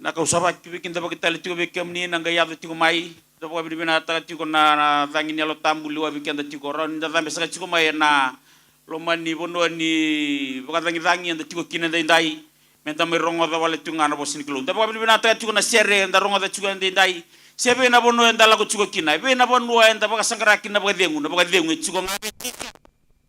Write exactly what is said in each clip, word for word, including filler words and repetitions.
Na kau sa vakivei keda vakitale tiko vei kemuni na qai yaco tiko mai. Da vakavinavinakataka tiko na, na cagi ni Yalo Tabu liwa vei keda tiko. Rawa ni da cabe saka tiko mai ena loma ni vanua ni vakacagicagi eda tiko kina edaidai. Meda mai rogoca wale tiko ga na vosa ni Kalou. Da vakavinavinakataka tiko na sere eda rogoca tiko edaidai. Se vei na vanua eda lako tiko kina, e vei na vanua eda vakasaqara kina na vakacegu, na vakacegu e tiko ga vei Jisu.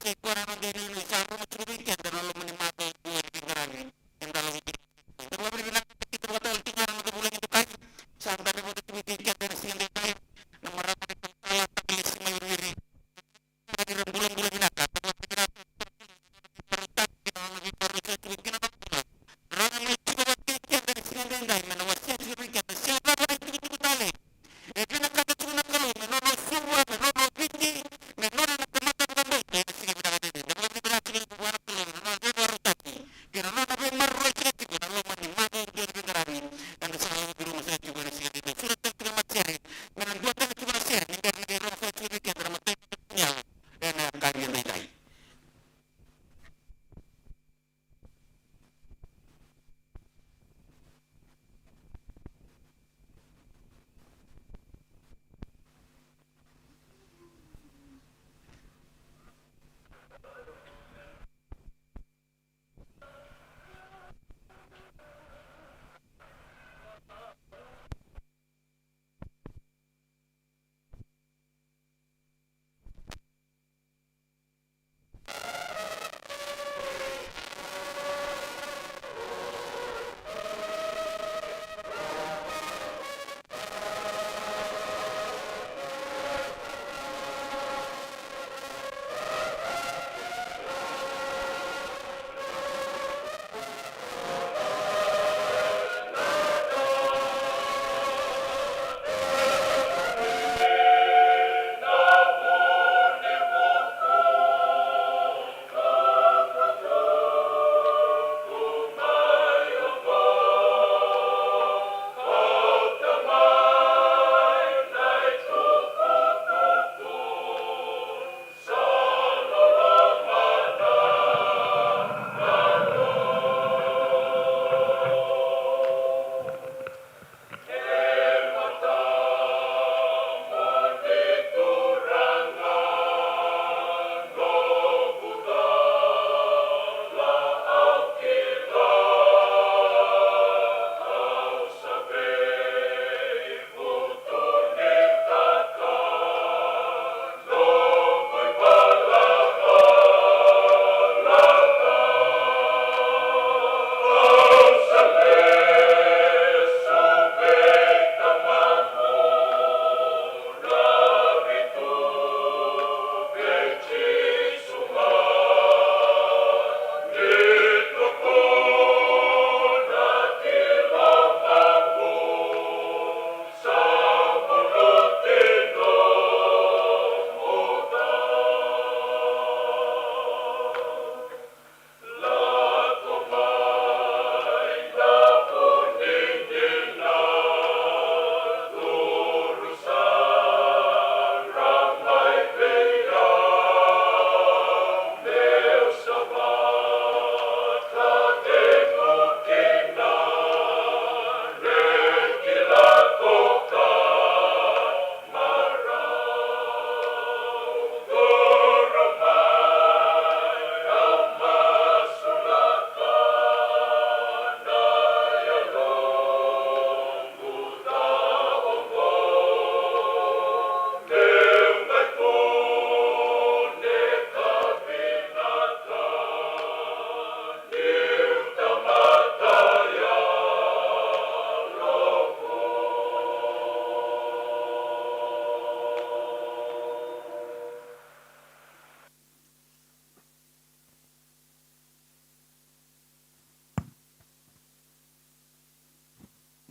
Kei koya na noda inuinui sa rogo tiko vei keda na loma ni macawa oqo ni veiqaravi. Eda lako tiko. Eda vakavinavinaka, keda vakatale tiko ga na noda vulagi dokai. Sa dabe vata tiko vei keda ena siga edaidai na marama ni Paukala, Takelesi mai Wiriwiri. Ira bulabula vinaka, ira bulabula vinaka. Rawa ni mai tiko vata kei keda na siga edaidai me na wasea tiko vei keda se cava na itukutuku tale e vinakata tiko na Kalou me nona sucu, me nona Viti, me nona na tamata vakabauta ena siga vinaka edaidai. Da vakavinavinaka tiko vua na Kalou na nona veivakarautaki kei na nona veimaroroi tiko tiko ena loma ni macawa oqo ni veiqaravi. Eda sa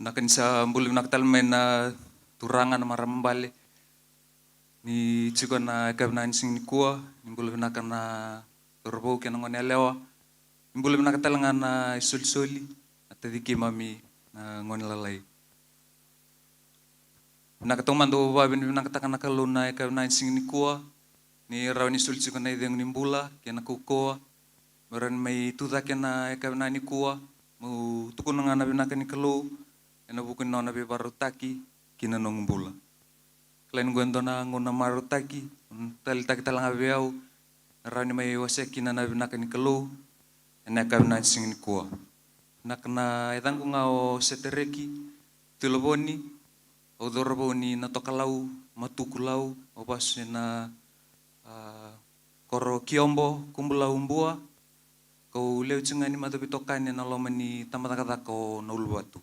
Vinaka ni sa bula vinaka tale mai na turaga, na marama bale. Ni tiko na yakavi vinaka ni siga nikua, ni bula vinaka na cauravou kei na gone yalewa. Ni bula vinaka tale ga na isolisoli, na taci keimami na gone lalai. Vinaka taumada au vakavinavinakataka na Kalou na yakavi vinaka ni siga nikua, ni rawa ni soli tiko na icegu ni bula kei na kaukauwa. Meu rawa ni mai tu cake na yakavi vinaka nikua, meu tukuna ga na vinaka ni Kalou ena vuku ni nona veivakarautaki ki na noqu bula. Kila ni qo e dua na gauna marautaki, taleitaki tale ga vei au, na rawa ni mai wasea kina na vinaka ni Kalou ena yakavi vinaka ni siga nikua. Vinaka, na yacaqu ga o Setereki Tuilovoni, au cauravou ni Natokalau, Matukulau, au vasu ena, a, koro Kiobo, Kubulau, Bua, kau lewe tiko ga ni macawa veitokani ena loma ni tabacakacaka o Nauluvatu.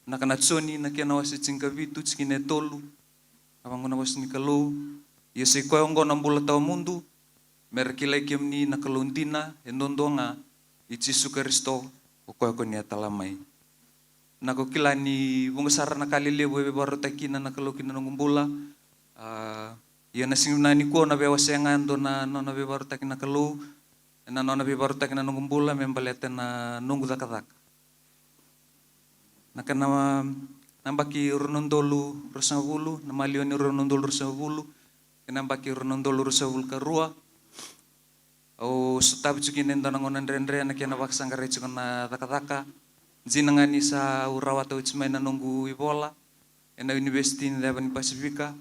Vinaka, na Joni na kena wase tinikavitu, tikina e tolu. A vaqo na vosa ni Kalou: Ia sai koya oqo na bula tawamudu, me ra kilai kemuni na Kalou dina e duadua ga, i Jisu Karisito, o koya ko ni a tala mai. Vinaka, au kila ni vuqa sara na ka lelevu e veivakarautaki kina na Kalou ki na noqu bula. A, ia na siga vinaka nikua au na via wasea ga e dua na nona veivakarautaki na Kalou ena nona veivakarautaki na noqu bula me baleta na noqu cakacaka. Na kena, na yabaki rua na udolu ruasagavulu, na maliwa ni rua na udolu ruasagavulu kei na yabaki rua na udolu ruasagavulu ka rua, au sotavi tiko kina e dua na gauna dredre ena kena vakasaqarai tiko na cakacaka. Dina ga ni sa au rawata oti mai na noqu ivola ena Univesiti ni Ceva ni Pasifika.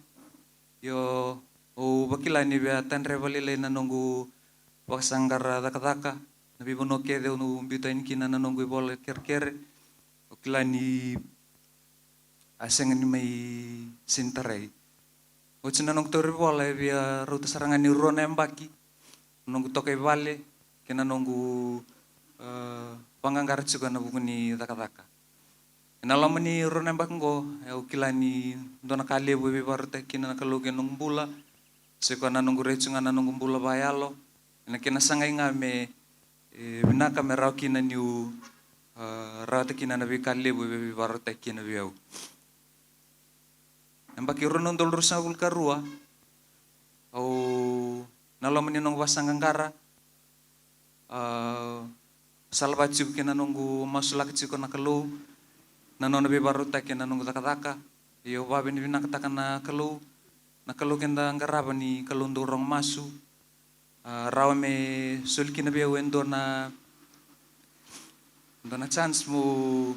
Io, au vakila ni via tadreva lailai na noqu vakasaqara cakacaka, na veivanua kece au biuta yani kina na noqu ivola kerekere. Au kila ni a sega ni mai sega ni tarai. Oti na noqu tauri vola e via rauta sara ga ni rua na yabaki na noqu toka i vale kei na noqu, e, vaqaqara tiko ena vuku ni cakacaka. Ena loma ni rua na yabaki oqo, e, au kila ni dua na ka levu e veivakarautaki kina na Kalou ki na noqu bula. Sai koya na noqu rai tiko ga na noqu bula vakayalo ena kena sagai ga me, e, vinaka, me rawa kina niu, e, rawata kina na veika levu e veivakarautaki kina vei au. Na yabaki rua na udolu ruasagavulu ka rua, au, na loma ni noqu vakasaqaqara, a, salavata tiko kei na noqu masulaka tiko na Kalou, na nona veivakarautaki ena noqu cakacaka. Ia au vakavinavinakataka na Kalou, na Kalou keda qarava ni Kalou dau rogo masu. A, rawa me soli kina vei au e dua na, dua na chance meu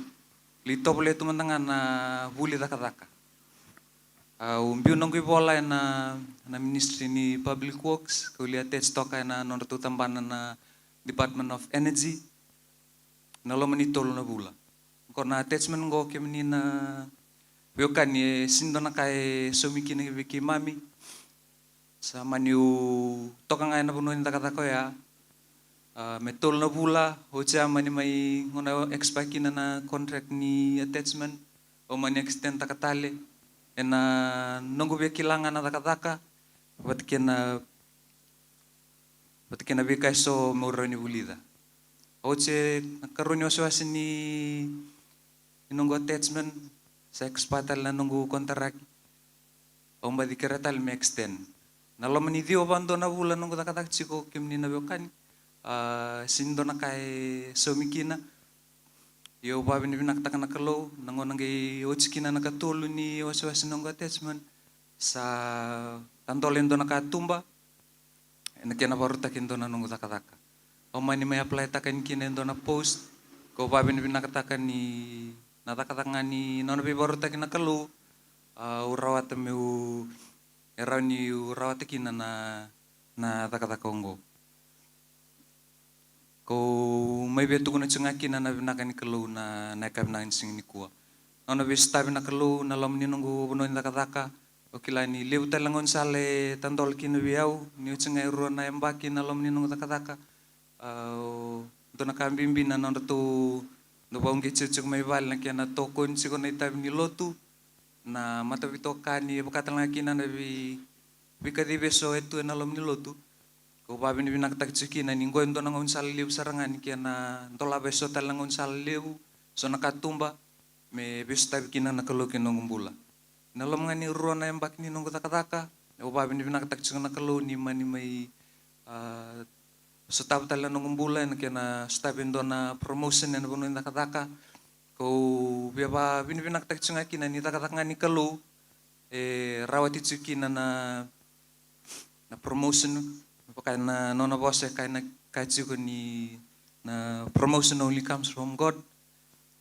lai tovolea tu mada ga na vuli cakacaka. A, au biu noqu ivola ena, na Ministry ni Public Works, kau lai attach toka ena nodratou tabana na Department of Energy, na loma ni tolu na vula. Qo na attachment qo, kemuni na veiwekani, e sega ni dua na ka e saumi kina vei keimami. Sa mani au toka ga ena vanua ni cakacaka oya, a, me tolu na vula, oti ya mani mai gauna e expire kina na contract ni attachment, au mani extend taka tale ena noqu via kila ga na cakacaka vata kei na, vata kei na veika eso meu rawa ni vulica. Oti na ikarua ni wasewase ni, ni noqu attachment, sa expire tale na noqu kontaraki. Au baci kerea tale me extend. Na loma ni ciwa vakadua na vula noqu cakacaka tiko, kemuni na veiwekani, a, sega ni dua na ka e saumi kina. Ia au vakavinavinakataka na Kalou, na gauna qai oti kina na ikatolu ni wasewase noqu attachment, sa tadola e dua na katuba ena kena vakarautaki e dua na noqu cakacaka. Au mani mai apply taka yani kina e dua na post, kau vakavinavinakataka ni na cakacaka ga ni nona veivakarautaki na Kalou, a, au rawata meu, e rawa niu rawata kina na, na cakacaka oqo. Kau mai via tukuna tiko ga kina na vinaka ni Kalou na, na yakavi vinaka ni siga nikua. Nona veisotavi na Kalou na loma ni noqu vanua ni cakacaka. Au kila ni levu tale na gaunisala e tadola kina vei au ni oti ga e rua na yabaki na loma ni noqu cakacaka. A, dua na ka bibi na nodratou dau vakauqeti au tiko mai vale na kena tokoni tiko na itavi ni lotu, na mataveitokani, e vaka tale ga kina na vei, veikacivi eso e tu ena loma ni lotu. Au vakavinavinakataka tiko kina ni qo e dua na gaunisala levu sara ga ni kena dolava e so tale na gaunisala levu, so na katuba, me veisotavi kina na Kalou ki na noqu bula. Na loma ga ni rua na yabaki ni noqu cakacaka, au vakavinavinakataka tiko na Kalou ni mani mai, ah, sotava tale na noqu bula ena kena sotavi e dua na promotion ena vanua ni cakacaka. Kau via vakavinavinakataka tiko ga kina ni cakacaka ga ni Kalou, e rawati tiko kina na, na promotion. Vaka na nona vosa e kaya na, kaya tiko ni na promotion only comes from God.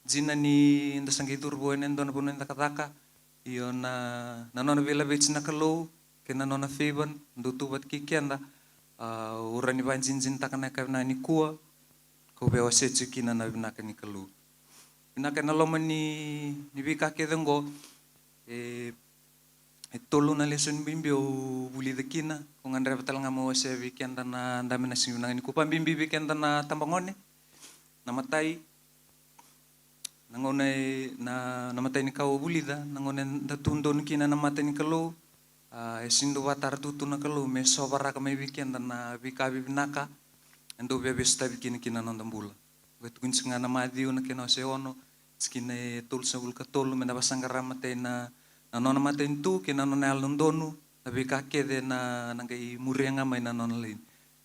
Dina ni da sa qai curu vou ena dua na vanua ni cakacaka, io na, na nona veilaveti na Kalou kei na nona favor dau tu vata kei keda. Ah, au rawa ni vakadinadinataka na yakavi nikua, kau via wasea tiko kina na vinaka ni Kalou. Vinaka ena loma ni, ni veika kece oqo, e, e tolu na lesoni bibi au vulica kina, kau gadreva tale ga meu wasea vei keda na dabe na siga vinaka nikua, vakabibi vei keda na tabagone. Na matai, na gauna e, na, na matai ni ka au vulica, na gauna eda tu donu kina ena mata ni Kalou, ah, e sega ni dau vakatara tu na Kalou me sovaraka mai vei keda na veika vivinaka e dau via veisotavi kina ki na noda bula. Qai tukuni tiko ga na Maciu na kena wase ono, tikina e tolusagavulu ka tolu, meda vakasaqara matai na, na nona matanitu kei na nona yalododonu, na veika kece na, na qai muria ga mai na nona laini,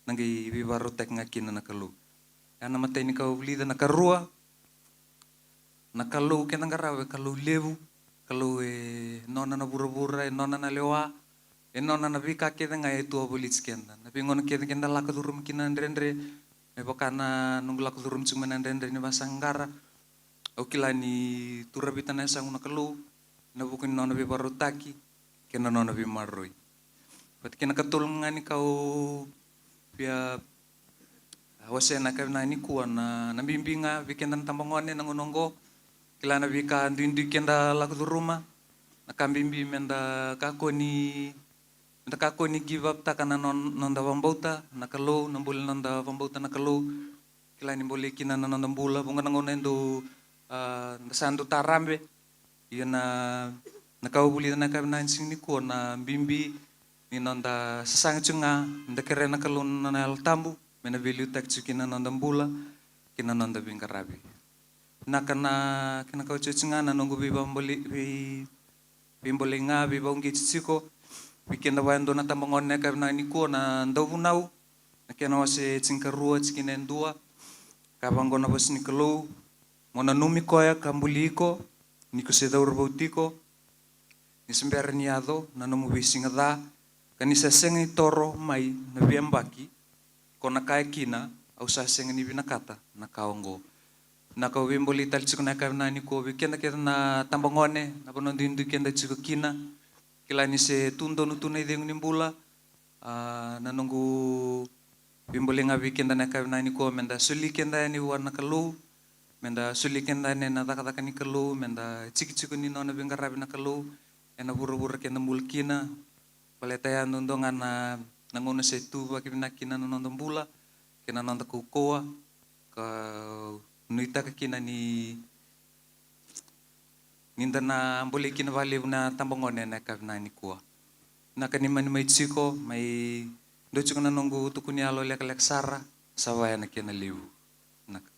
na qai veivakarautaki ga kina na Kalou. Ya na matai ni ka au vulica. Na karua, na Kalou keda qarava e Kalou levu, Kalou e nona na vuravura, e nona na lewa, e nona na veika kece ga e tu wavoliti keda. Na veigauna kece keda lako curuma kina na dredre, me vaka na noqu lako curuma tiko mai na dredre ni vakasaqara, au kila ni tu ravita na yasaqu na Kalou, ena vuku ni nona veivakarautaki kei na nona veimaroroi. Vata kei na katolu ga ni ka au via wasea na yakavi nikua, na, na bibi ga vei keda na tabagone na gauna oqo. Kila na veika duidui keda lako curuma, na ka bibi meda kakua ni, meda kakua ni give up taka na no-, noda vakabauta na Kalou, na bula ni noda vakabauta na Kalou. Kila ni bolei kina na noda bula, vuqa na gauna e dau, ah, da sa dau tarabe. Ia na, na ka au vulica na yakavi nikua, na bibi ni noda sasaga tiko ga, da kerea na Kalou na nona Yalo Tabu me na veiliutaki tiko kina noda bula kei na noda veiqaravi. Vinaka na kena ka oti ga na noqu veivabole-, vei veibolei ga, veivauqeti tiko vei keda vua e dua na tabagone na yakavi nikua, na Dauvunau, na kena wase tinikarua, tikina e dua. Ka vaqo na vosa ni Kalou: Mo nanumi koya ka buli iko, ni ko se cauravou tiko, ni se bera ni yaco na nomu veisiga ca, ka ni sa sega ni toro mai na veiyabaki, ko na kaya kina, au sa sega ni vinakata na ka oqo. Na ka au veibolei tale tiko na yakavi nikua vei keda kece na tabagone, na vanua duidui keda tiko kina. Kila ni se tu donu tu na icegu ni bula. Ah, na noqu veibolei ga vei keda na yakavi nikua, meda soli keda yani vua na Kalou, meda soli keda yani ena cakacaka ni Kalou, meda tikotiko ni nona veiqaravi na Kalou ena vuravura keda bula kina. Baleta ya duadua ga na, na gauna se tu vakavinaka kina na noda bula kei na noda kaukauwa, ka nuitaka kina ni, ni da na bolei kina vakalevu na tabagone na yakavi nikua. Vinaka ni mani mai tiko, mai dua tiko na noqu tukuni yalo lekaleka sara, sa vaya na kena levu. Vinaka.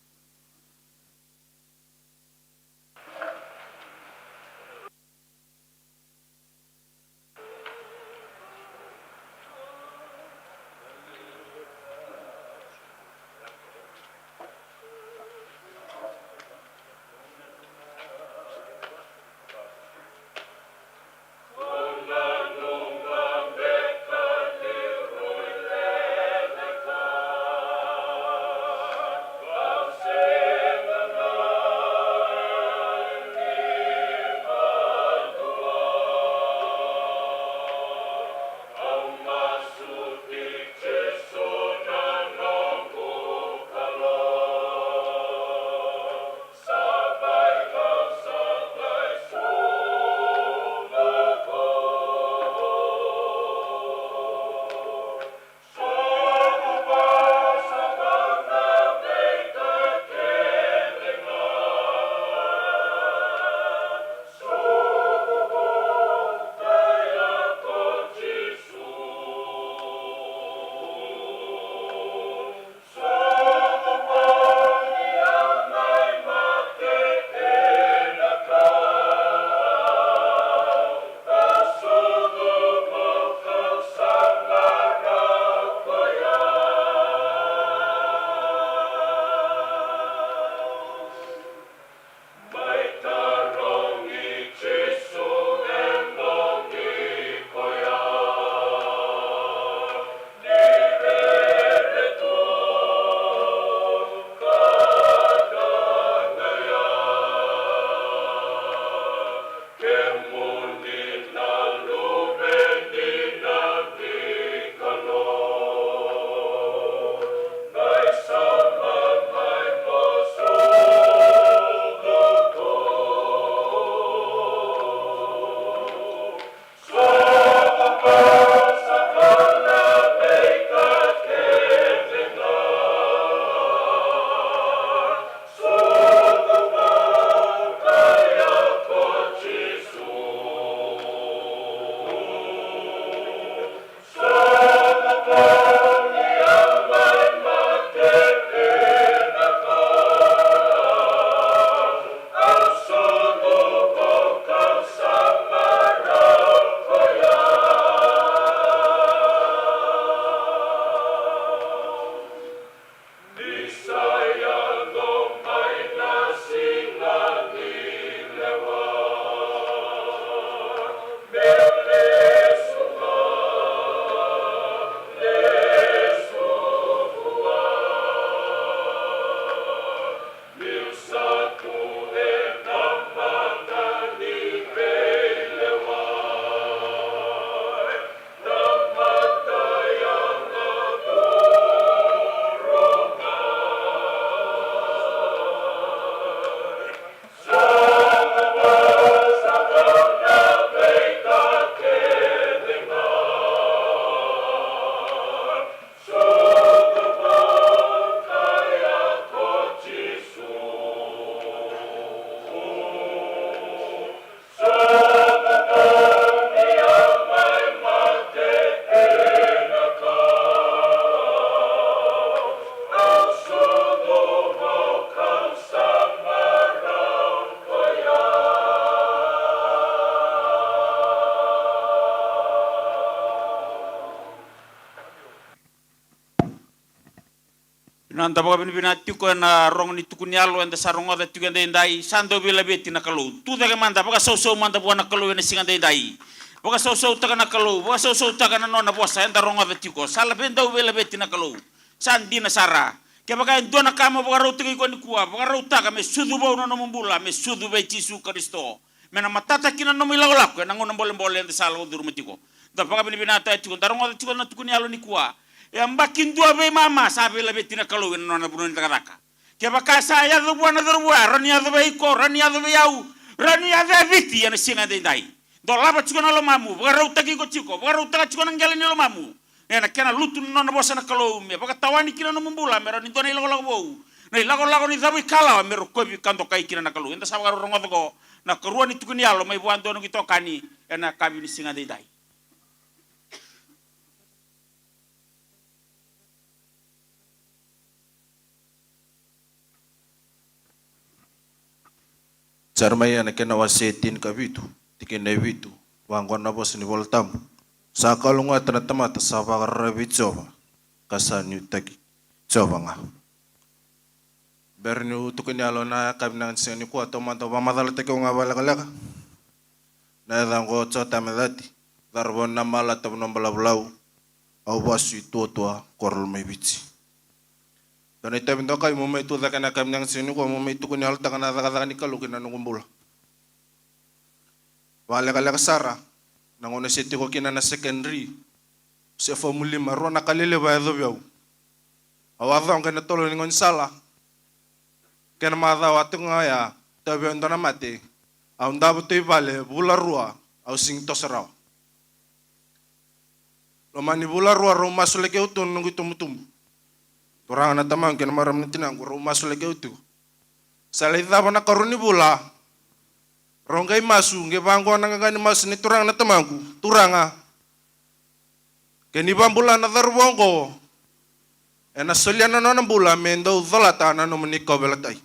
Na da vakavinavinaka tiko ena rogo ni tukuni yalo eda sa rogoca tiko edaidai, sa dau veilaveti na Kalou. Tu cake mada, vakasausau mada vua na Kalou ena siga edaidai. Vakasausautaka na Kalou, vakasausautaka na nona vosa eda rogoca tiko. Sa la vei dau veilaveti na Kalou. Sa dina sara. Kevaka e dua na ka mo vakarautaki iko nikua, vakarautaka me sucu vou na nomu bula, me sucu vei Jisu Karisito. Me na matata kina na nomu ilakolako ena gauna bolebole eda sa lako curuma tiko. Da vakavinavinakataka tiko, da rogoca tiko na tukuni yalo nikua. E yabaki dua veimama sa veilaveti na Kalou ena nona vanua ni cakacaka. Kevaka sa yaco vua na cauravou ya, rawa ni yaco vei iko, rawa ni yaco vei au, rawa ni yaco e Viti ena siga edaidai. Dolava tiko na lomamu, vakarautaki iko tiko, vakarautaka tiko na qele ni lomamu. Ena kena lutu na nona vosa na Kalou, me vakatawani kina nomu bula, me rawa ni dua na ilakolako vou. Na ilakolako ni cavuikalawa, me rokovi ka dokai kina na Kalou. Eda sa vakarorogoca oqo, na ikarua ni tukuni yalo, mai vua dua noqu itokani, ena yakavi ni siga edaidai. Jeremaia na kena wase tinikavitu, tikina e vitu, vaqo na vosa ni Vola Tabu. Sa kalougata na tamata sa vakararavi vei Jiova, ka sa nuitaki Jiova ga. Bera niu tukuni yalo na yakavi na siga nikua, taumada au vakamacalataki au ga vakalekaleka. Na yacaqu o Jota Mecati, cauravou ni Namalata, Vanua Balavu Lau, au vasu i Tuatua, koro Lomaiviti. Dua na itavi dokai meu mai tu cake na yakavi ni siga nikua, meu mai tukuni yalotaka na cakacaka ni Kalou ki na noqu bula. Vakalekaleka sara na gauna se tiko kina na secondary, se fomu lima, rua na ka lelevu a yacovi au. Au a coqa ena tolo ni gaunisala. Kena macawa tiko ga oya, tauvi au e dua na mate. Au davo tu i vale vula rua, au sigi toso rawa. Loma ni vula rua rau masulaki au tu na noqu itubutubu. Turaga na tamaqu kei na marama na tinaqu rau masulaki au tu. Sa lai cava na ikarua ni vula, rau qai masu, qai vaqo na qaqa ni masu ni turaga na tamaqu. Turaga, ke ni vakabula na cauravou oqo, ena solia na nona bula me dau colata na nomuni kauveilatai.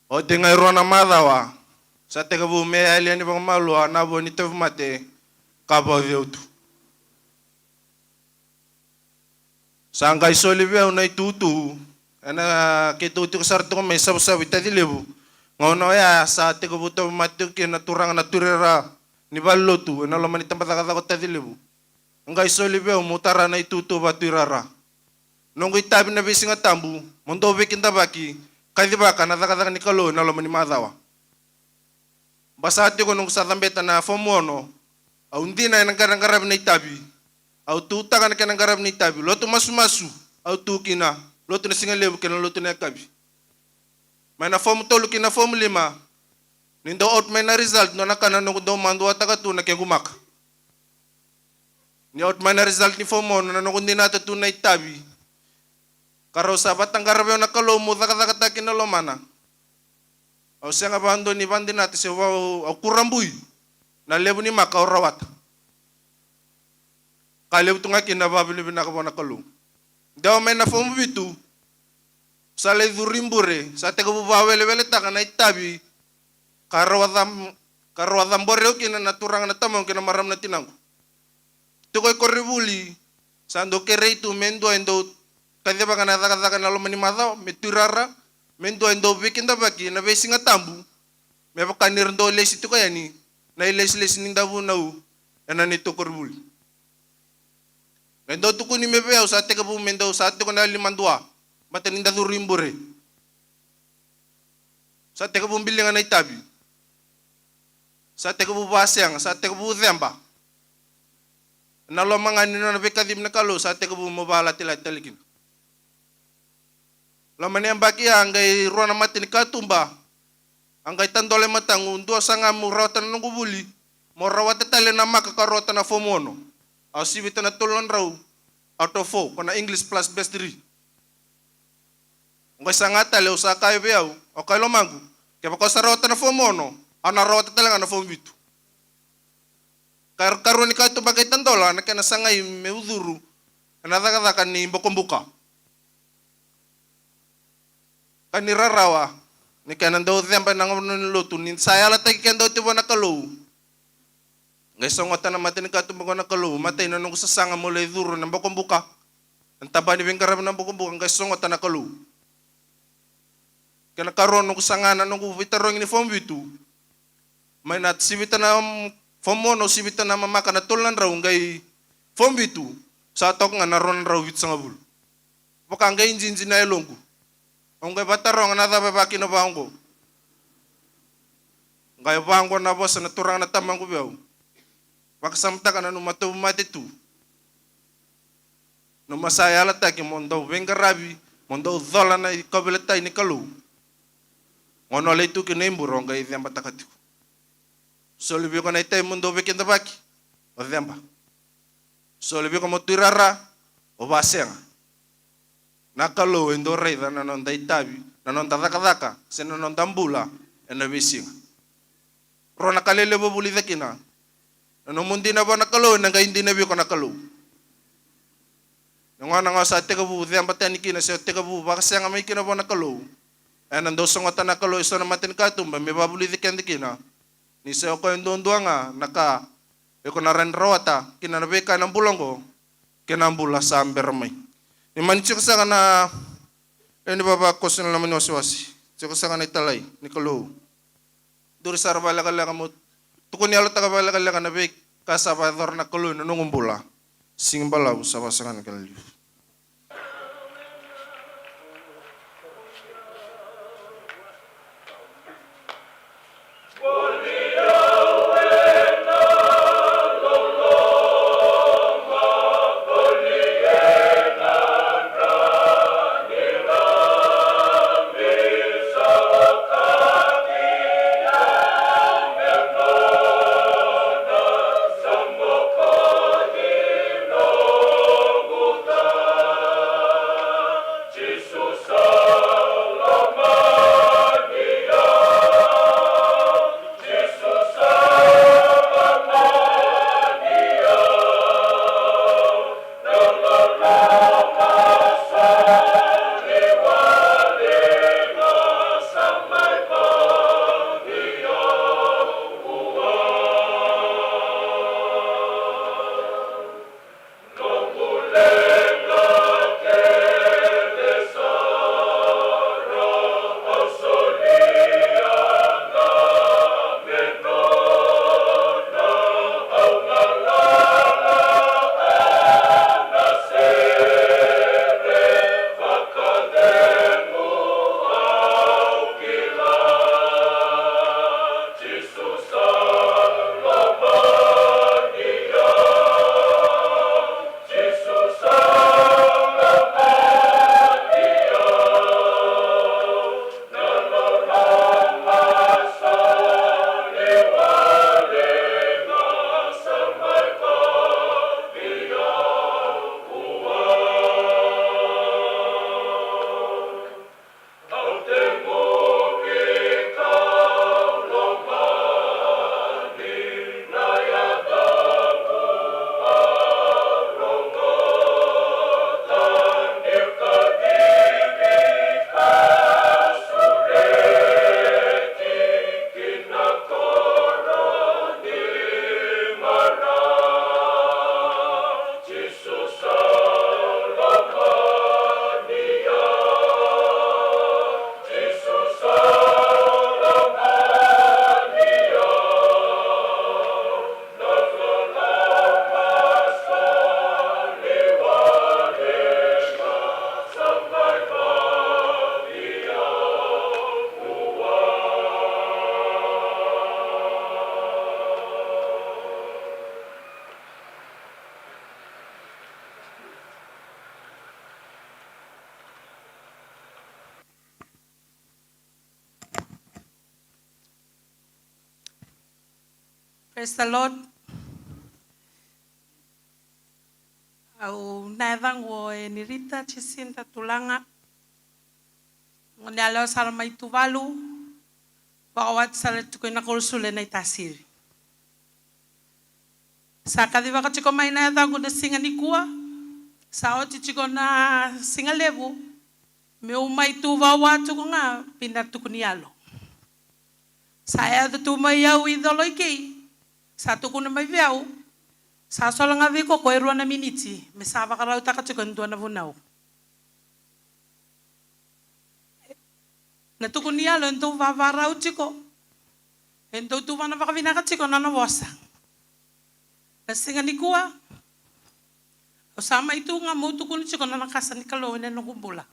Oti ga e rua na macawa, sa tekivu me yali yani vakamalua na vo ni tauvimate ka vauci au tu. Sa qai soli vei au na itutu, ena keitou tiko sara tiko mai Savusavu i Tacilevu. Gauna oya sa tekivu tauvimate tiko kina na turaga na Tui Rara ni valenilotu ena loma ni tabacakacaka o Tacilevu. Qai soli vei au meu tara na itutu vaka Tui Rara. Noqu itavi na veisiga tabu, mo dou veikidavaki, kacivaka na cakacaka ni Kalou ena loma ni macawa. Basika tiko noqu sa cabeta na fomu ono, au dina ena qaraqaravi na itavi. Au tutaka na kena qaravi na itavi, lotu masumasu, au tu kina, lotu na siga levu kei na lotu na yakavi. Mai na fomu tolu ki na fomu lima, ni dau out mai na result, nona ka na noqu dau maduataka tu na kequ maka. Ni out mai na result ni fomu ono, na noqu dinata tu na itavi. Ka rau sa vataqara vei au na Kalou meu cakacakataki na lomana. Au sega vakadua ni vakadinata se au, au kurabui na levu ni maka au rawata. Ka levu tu ga kina na vakavinavinaka vua na Kalou. Dewa mai na fomu vitu, sa lai curu i bure, sa tekivu vakaweleweletaka na itavi ka rau a cab-, ka rau a cabori au kina na turaga na tamaqu kei na marama na tinaqu. Tiko i koronivuli, sa dau kerei tu me dua e dau kacivaka na cakacaka ena loma ni macawa, me Tui Rara, me dua e dau veikidavaki ena veisiga tabu, me vaka ni ra dau lesi tiko yani na ilesilesi ni davunau ena neitou koronivuli. Qai dau tukuni mai vei au sa tekivu me dau sa tiko na yalo ni madua, baleta ni da curu i bure. Sa tekivu biliga na itavi. Sa tekivu vakasega, sa tekivu ceba. Ena loma ga ni nona veikacivi na Kalou, sa tekivu meu vakalatilati tale kina. Loma ni yabaki ya, a qai rua na mate ni katuba. A qai tadola e mataqu, dua sara ga meu rawata na noqu vuli, meu rawata tale na maka ka rawata na fomu ono. Au sivita na tolu na drau out of four, ko na English plus best three. Qai saga tale, au sa kaya vei au, au kaya lomaqu, kevaka au sa rawata na fomu ono, au na rawata tale ga na fomu vitu. Ka, karua ni katuba qai tadola, na kena sagai meu curu ena cakacaka ni bokobuka. Ka ni rarawa ni kena dau ceba ena gauna ni lotu, ni sa yalataki keda oti vua na Kalou. Qai sogota na mata ni katuba qo na Kalou, matai na noqu sasaga mo lai curu na bokobuka, na taba ni veiqaravi na bokobuka, qai sogota na Kalou. Kena karua noqu saga na noqu veitarogi ni fomu vitu. Mai na sivita na fomu ono, sivita na mamaka na tolu na drau, qai fomu vitu. Sa toka ga na rua na drau vitusagavulu. Vaka qai jiji na yaloqu. Au qai vataroga na cava e vakina vaqo. Qai vaqo na vosa na Turaga na Tamaqu vei au. Vakasamataka na nomu tauvimate tu. Nomu sa yalataki mo dau veiqaravi, mo dau cola na ikavilatai ni Kalou. Gauna o lai tu kina i bura o qai cebataka tiko. Soli vei iko na itavi mo dau veikidavaki, o ceba. Soli vei iko mo tuirara, o vasega. Na Kalou e dau raica na noda itavi, na noda cakacaka, se na noda bula ena veisiga. Rua na ka lelevu o vulica kina. Na nomu dina vua na Kalou ena qai dina vei iko na Kalou. Na gauna ga o sa tekivu ceba tani kina se o tekivu vakasega mai kina vua na Kalou, ena dau sogota na Kalou eso na mata ni katuba me vavulici keda kina. Ni se o koya duadua ga na ka iko na rawa ni rawata kina na veika ena bula oqo kei na bula sa bera mai. Ni mani tiko saka na, e, ni vavakoso na loma ni wasewase. Tiko saka na italai ni Kalou. Duri sara vakalekaleka mo tukuni yalotaka vakalekaleka na veika sa vakayacora na Kalou ena noqu bula. Siga balavu sa vakasaka na kena liu. Praise the Lord. Au na yacaqu o Enirita Jacinta Tulaga. Gone yalewa sara mai Tuvalu. Vakawati sara tiko i Nakorosula e Naitasiri. Sa kacivaka tiko mai na yacaqu na siga nikua. Sa oti tiko na siga levu meu mai tu vakawa tiko ga vei na tuku ni yalo. Sa yaco tu mai au i Coloikei. Sa tukuna mai vei au, sa solo ga vei iko ko e rua na miniti me sa vakarautaka tiko e dua na vunau. Na tuku ni yalo e dau vavarau tiko, e dau tuvana vakavinaka tiko na nona vosa. Na siga nikua au sa mai tu ga meu tukuna tiko na nona kasa ni Kalou ena noqu bula.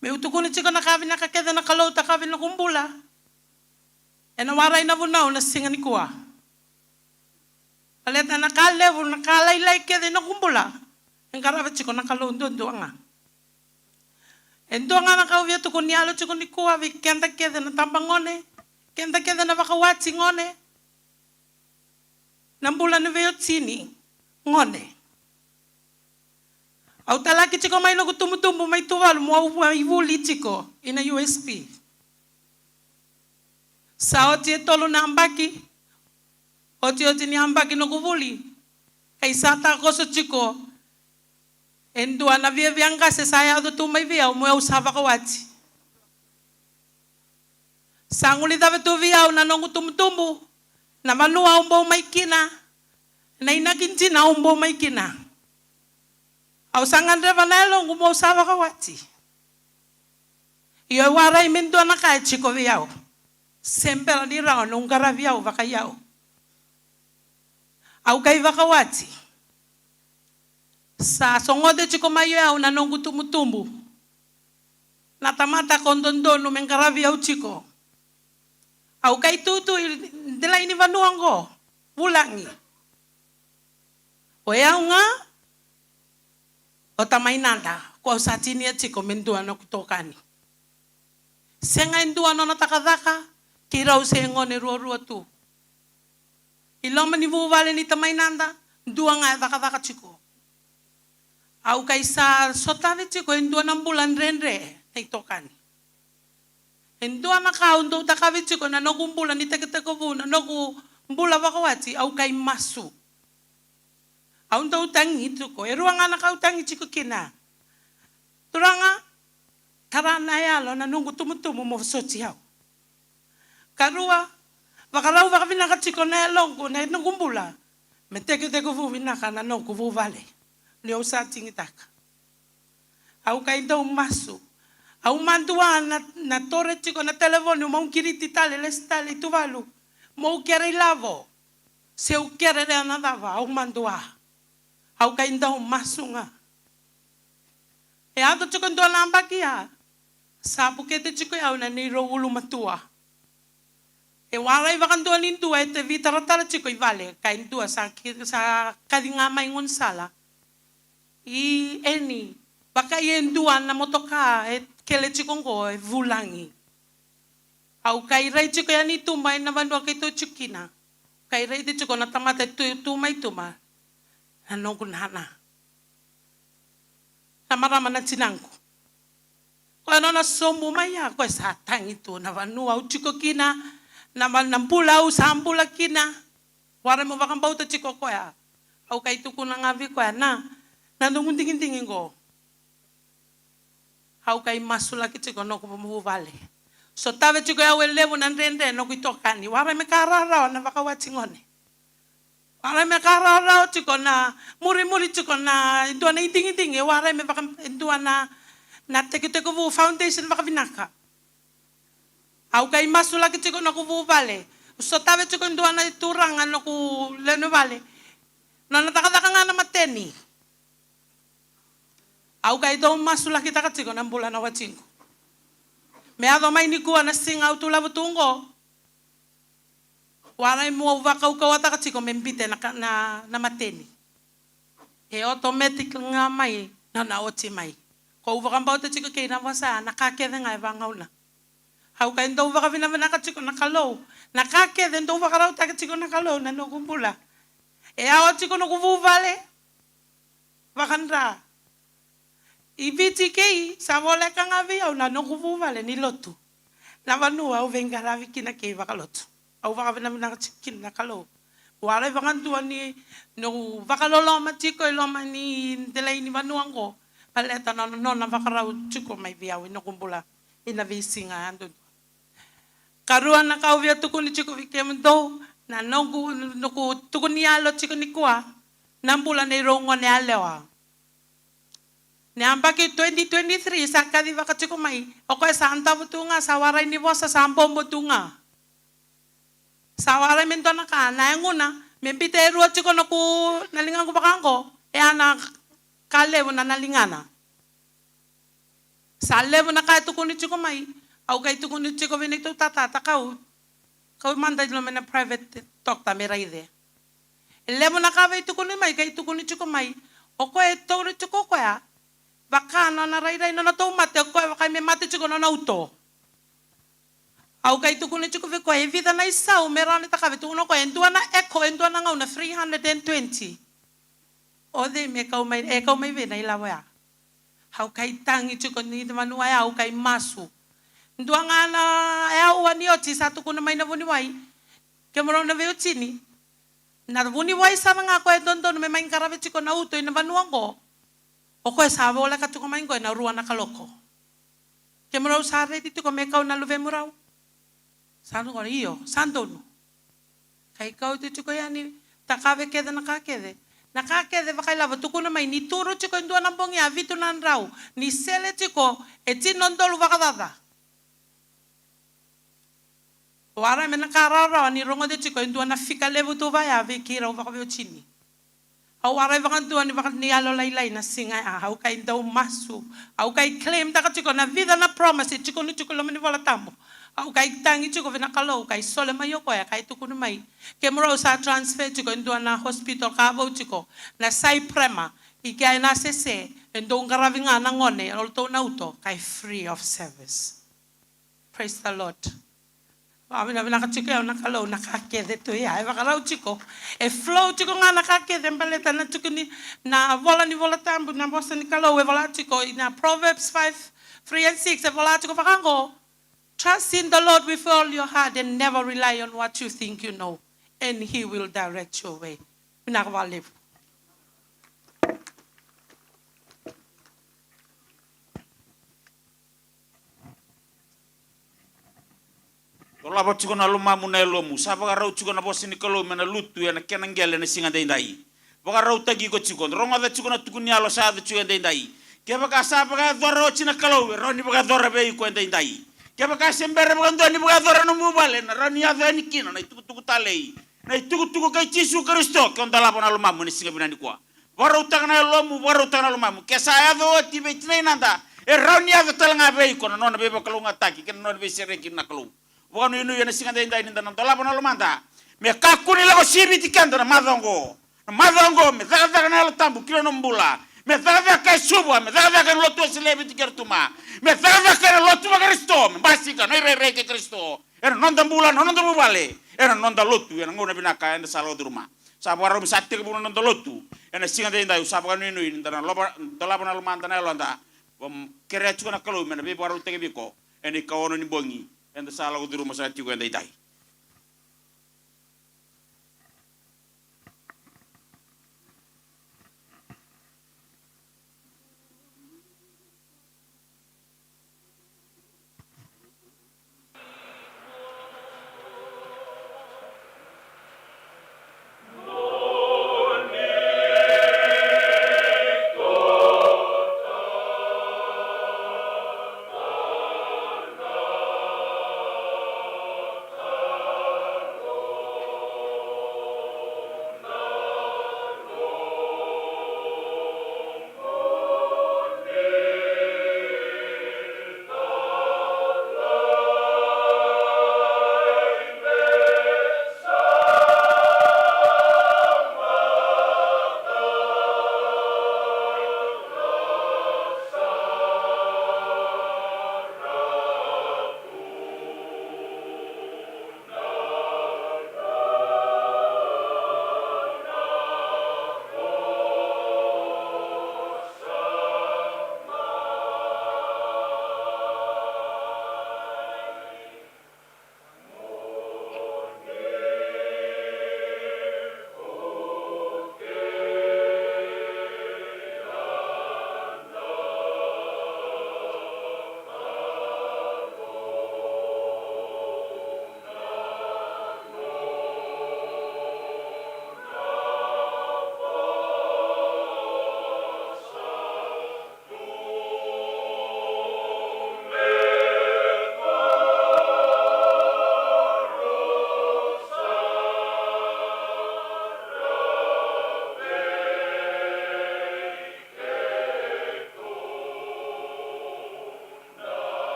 Meu tukuna tiko na ka vinaka kece na Kalou takavi noqu bula. Ena warai na vunau na siga nikua. Baleta na ka levu, na ka lailai kece noqu bula e qarava tiko na Kalou duadua ga. E dua ga na ka au via tukuni yalo tiko nikua vei keda kece na tabagone, keda kece na vakawati gone, na bula ni veiwatini gone. Au talaki tiko mai noqu tubutubu mai Tuvalu mo au mai vuli tiko ina U S P. Sa oti e tolu na yabaki, otioti ni yabaki noqu vuli, kai sa takoso tiko e dua na viavia qase sa yaco tu mai vei au mo au sa vakawati. Sa guilecava tu vei au na noqu tubutubu, na vanua au bau mai kina, na inaki dina au bau mai kina. Au sa gadreva na yaloqu mo au sa vakawati. Io, e warai me dua na ka e tiko vei au. Se bera ni rawa ni qaravi au vakaiyau. Au kai vakawati. Sa sogote tiko mai o yau na noqu tubutubu. Na tamata ko dodonu me qaravi au tiko. Au kai tutu i delai ni vanua oqo, vulagi. O yau ga, o tamai Nada, ko au sa tinia tiko me dua noqu itokani. Sega e dua nona cakacaka, keirau se gone ruarua tu. I loma ni vuvale ni tamai Nada, dua ga e cakacaka tiko. Au kai sa sotavi tiko e dua na bula dredre na itokani. E dua na ka au dau takavi tiko na noqu bula ni tekitekivu, na noqu bula vakawati, au kai masu. Au dau tagi tiko, e rua ga na ka au tagi tiko kina. Turaga, tara na yalo na noqu tubutubu mo vosoti au. Karua, vakarau vakavinaka tiko na yaloqu, na noqu bula. Me tekitekivu vinaka na noqu vuvale. Ni au sa tigitaka. Au kai dau masu. Au madua na, na tore tiko na telefoni, mo au qiriti tale, lesi tale i Tuvalu. Mo au kere ilavo. Se au kere rea na cava, au madua. Au kai dau masu ga. E yaco tiko dua na yabaki ya, sa bukete tiko yau na neirau ulumatua. E warai vakadua ni dua e te veitaratara tiko i vale, kai dua sa ki-, sa kaci ga mai gaunisala. I Eni, vakai e dua na motoka e kele tiko oqo e vulagi. Au kai rai tiko yani i tuba ena vanua keitou tiko kina. Kai rai tiko na tamata e tu, tu mai tuba. Na noqu nana. Na marama na tinaqu. Koya nona sobu mai ya, koya sa tagi tu na vanua au tiko kina, na va-, na bula au sa bula kina. Warai mo vakabauta tiko koya. Au kai tukuna ga vei koya na, na noqu digidigi qo. Au kai masulaki tiko noqu vuvale. Sotavi tiko yau e levu na dredre noqu itokani. Warai me ka rawarawa na vakawati gone. Warai me ka rawarawa tiko na murimuri tiko na e dua na idigidigi. Warai me vaka e dua na, na tekitekivu foundation vakavinaka. Au kai masulaki tiko noqu vuvale. Sotavi tiko e dua na turaga noqu lewe ni vale. Nona cakacaka ga na mateni. Au kai dau masulakitaka tiko na bula na watiqu. Me yaco mai nikua na siga au tu lavo tu qo. Warai mo au vakaukauwataka tiko me bite na ka-, na, na mateni. E automatic ga mai nona oti mai. Ko au vakabauta tiko kei na vosa, na ka kece ga e vagauna. Au kai dau vakavinavinaka tiko na Kalou. Na ka kece dau vakarautaka tiko na Kalou na noqu bula. E yawa tiko noqu vuvale. Vakadra. I Viti kei, sa voleka ga vei au na noqu vuvale ni lotu. Na vanua au veiqaravi kina kei vakalotu. Au vakavinavinaka tiko kina na Kalou. Warai vakadua ni noqu vakaloloma tiko i loma ni delai ni vanua qo. Baleta na nona, nona vakarau tiko mai vei au i noqu bula. Ina veisiga yadudua. Karua na ka au via tukuni tiko vei kemudou, Na noqu, noqu tuku ni yalo tiko nikua, na bula nei rau gone yalewa. Na yabaki twenty twenty-three sa kacivaka tiko mai, o koya sa davo tu ga, sa warai ni vosa, sa bobo tu ga. Sa warai me dua na ka, na yaguna me bita e rua tiko noqu, na ligaqu vaka oqo, e a na ka levu na, na ligana. Sa levu na ka e tukuni tiko mai. Au qai tukuni tiko vei neitou tata, ta kau, kau mada i loma na private doctor me raica. E levu na ka vei tukuni mai, qai tukuni tiko mai. O koya e tauri tiko o koya vaka nona rairai nona taumate, o koya vaka me mate tiko nona uto. Au qai tukuna tiko vei koya e vica na isau me rawa ni cakava, e tukuna o koya e dua na echo, e dua na gauna three hundred and twenty. O cei me kau mai, e kau mai vei na ilavo ya? Au qai tagi tiko ni vanua ya, au qai masu. Dua ga na aua ni oti sa tukuna mai na vuniwai, kemudrau na veiwatini, na vuniwai sara ga koya e dodonu me mai qaravi tiko na uto ina vanua oqo, o koya sa voleka tiko mai oqo ena rua na kaloko. Kemudrau sa redi tiko me kau na luvemurau? Sa donu qo, io, sa donu. Qai kauti tiko yani, takave kece na ka kece. Na ka kece vakailavo tukuna mai ni turu tiko e dua na bogi a vitu na drau, ni sele tiko e tini na udolu vakacaca. Warai me na ka rawarawa ni rogoci tiko e dua na fika levu tu vaya vei keirau vakaveiwatini. Au warai vakadua ni vaka ni yalo lailai na siga ya, au qai dau masu. Au qai claim taka tiko na vica na promise e tiko ni tiko loma ni Vola Tabu. Au qai tagi tiko vei na Kalou, qai sole mai o koya, qai tukuna mai, kemudrau sa transfer tiko e dua na hospital ka vou tiko na Sai Prema, i kea ena sese, e dou qaravi ga na gone, e lotou na uto, qai free of service. Praise the Lord. Vakavinavinaka tiko au na Kalou na ka kece tu ya e vakarau tiko. E flow tiko ga na ka kece baleta na tukuni na vola ni Vola Tabu, na vosa ni Kalou e vola tiko ina Proverbs five, three and six, e vola tiko vaka oqo: Trust in the Lord with all your heart and never rely on what you think you know, and he will direct your way. Vinaka vakalevu. Dolava tiko na lomamu na yalomu. Sa vakarau tiko na vosa ni Kalou me na lutu ena kena qele ena siga daidai. Vakarautaki iko tiko. Rogoca tiko na tukuni yalo sa yaco tiko edaidai. Kevaka sa vakayacora oti na Kalou, e rawa ni vakayacora vei iko edaidai. Kevaka se bera vakadua ni vakayacora na nomu vale, na rawa ni yaco yani kina na itukutuku talei, na itukutuku kei Jisu Karisito, ke o dolava na lomamu ena siga vinaka nikua. Vakarautaka na yalomu, vakarautaka na lomamu. Ke sa yaco oti vei tinainada, e rawa ni yaco tale ga vei iko na nona veivakalougatataki kei na nona veisereki na Kalou. Vakanuinui ena siga daidai ni da na dolava na lomada me kakua ni lako siviti keda na macawa oqo. Na macawa oqo me cakacaka na Yalo Tabu ki na nomu bula. Me cakacaka e Suva, me cakacaka ena Lotu Wesele e Viti kei Rotuma, me cakacaka ena lotu vaKarisito, me basika na irairai kei Karisito ena noda bula, na noda vuvale, ena noda lotu, ena gauna vinaka eda sa lako curuma. Sa vakarau me sa tekivu na noda lotu ena siga daidai. Au sa vakanuinui ni da na lova, dolava na lomada, na yaloda. Kerea tiko na Kalou me na veivakarautaki vei iko ena ikaono ni bogi eda sa lako curuma sara tiko edaidai.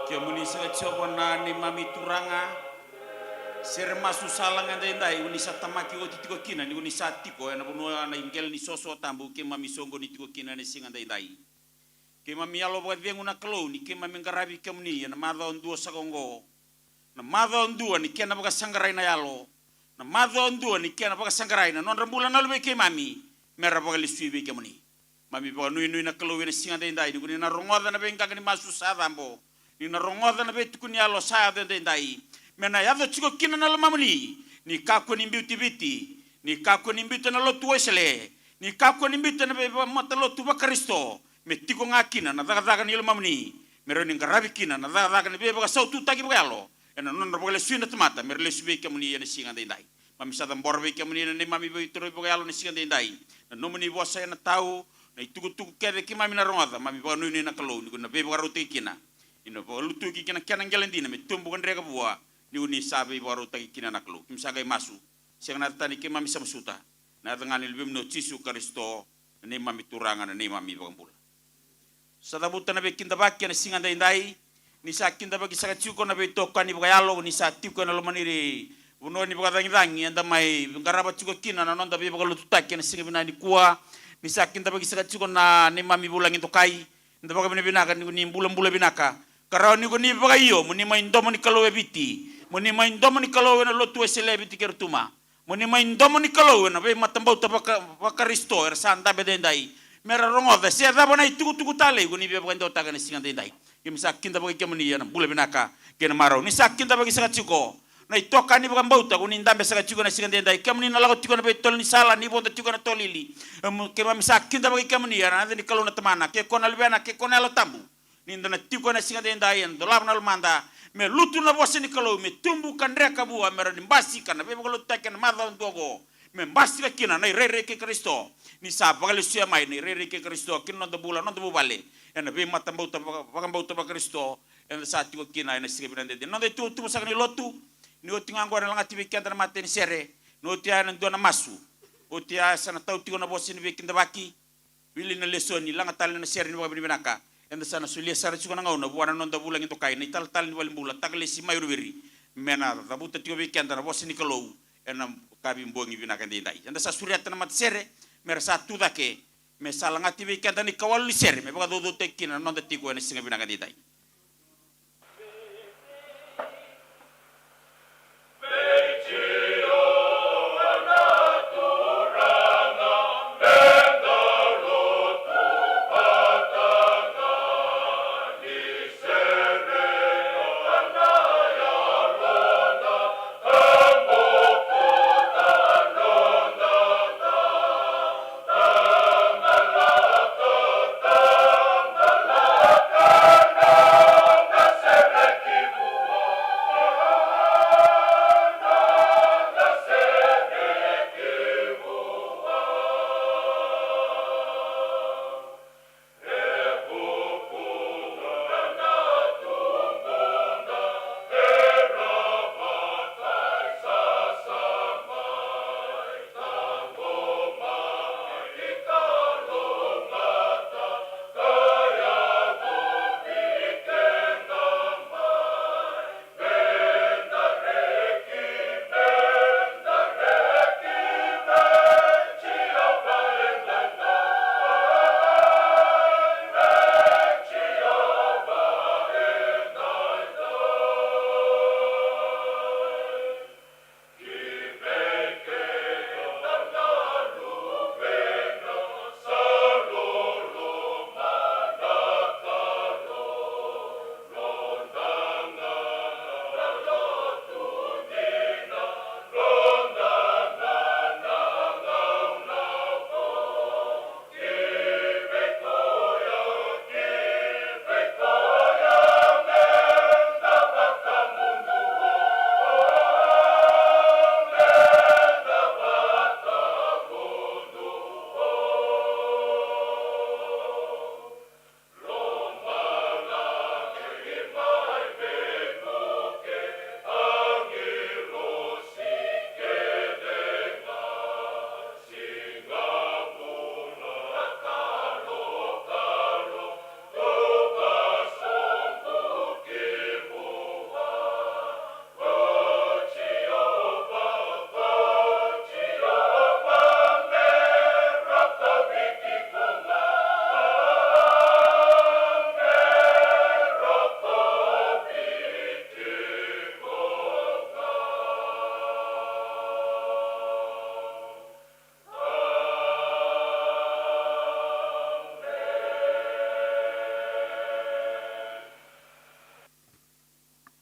Kemuni saka Jiova na neimami Turaga, sere masu sa laga edaidai, ko ni sa tamaki oti tiko kina, ni ko ni sa tiko ena vanua na iqele ni soso tabu, keimami soqoni tiko kina ena siga edaidai. Keimami yalo vakacegu na Kalou ni keimami qaravi kemuni ena macawa dua saka oqo. Na macawa dua ni kena vakasaqarai na yalo. Na macawa dua ni kena vakasaqarai na nodra bula na luvei keimami, mera vakalesui vei kemuni. Mami vakanuinui na Kalou ena siga edaidai, ni ko ni na rogoca na veiqaqa ni masu sa cabo. Ni na rogoca na veitukuni yalo sa yaco edaidai. Me na yaco tiko kina na lomamuni, ni kakua ni biuti Viti, ni kakua ni biuta na lotu Wesele, ni kakua ni biuta na veimatalotu vaKarisito, me tiko ga kina na cakacaka ni lomamuni, me rawa ni qaravi kina na cakacaka ni veivakasaututaki vakayalo, ena nodra vakalesui na tamata, mera lesu vei kemuni ena siga edaidai. Mami sa cabora vei kemuni na neimami veitorovi vakayalo na siga edaidai. Na nomuni vosa ena tau, na itukutuku kece keimami na rogoca, mami vakanuinui na Kalou, ni ko na veivakarautaki kina. Ni na vakalutuki kina kena qele dina, me tubu ka dreka vua, ni ko ni sa veivakarautaki kina na Kalou. Keimami sa qai masu, sega na yaca tani keimami sa masuta. Na yaca ga ni luvemuni o Jisu Karisito, na neimami Turaga, na neimami iVakabula. Sa cavuta na veikidavaki ena siga edaidai, ni sa kidavaki saka tiko na veitokani vakayalo, ni sa tiko ena loma ni vanua ni vakacagicagi, eda mai qarava tiko kina na noda veivakalotutaki ena siga vinaka nikua, ni sa kidavaki saka tiko na neimami vulagi dokai, eda vakavinavinaka ni ko ni bulabula vinaka, ka rawa ni ko ni vakaio, mo ni mai domo ni Kalou e Viti, mo ni mai domo ni Kalou ena lotu Wesele e Viti kei Rotuma. Mo ni mai domo ni Kalou ena veimatabauta vaka, vaKarisito era sa dabe edaidai. Mera rogoca se cava na itukutuku talei ko ni via vakadewataka ena siga edaidai. Keimami sa kidavaki kemuni ena bula vinaka kei na marau. Ni sa kidavaki saka tiko na itokani vakabauta ko ni dabe saka tiko ena siga edaidai. Kemuni na lako tiko ena veitolo ni sala, ni vodo tiko ena tolili. Em, keimami sa kidavaki kemuni ena yaca ni Kalou na Tamana, kei koya na Luvena, kei koya na Yalo Tabu. Ni da na tiko ena siga edaidai, ena dolava na lomada, me lutu na vosa ni Kalou, me tubu ka dreka vua, me rawa ni basika na veivakalotutaki ena macawa dua oqo, me basika kina na irairai kei Karisito. Ni sa vakalesuya mai na irairai kei Karisito ki na noda bula, noda vuvale, ena veimatabauta vaka, vakabauta vaKarisito eda sa tiko kina ena siga vinaka edaidai. Noda ituvatuva saka ni lotu, ni oti ga oqo ena lagati vei keda na matai ni sere, ni oti ya ena dua na masu, oti ya sa na tau tiko na vosa ni veikidavaki, wili na lesoni, laga tale na sere ni vakavinavinaka. Eda sa na solia sara tiko na gauna vua na noda vulagi dokai, na italatala ni valenibula, Takalesi Mairoviri, me na cavuta tiko vei keda na vosa ni Kalou ena yakavi bogi vinaka edaidai. Eda sa sureta na matasere me ra sa tu cake, me sa lagati vei keda na ikawalu ni sere me vakacaucautaki kina na noda tiko ena siga vinaka edaidai.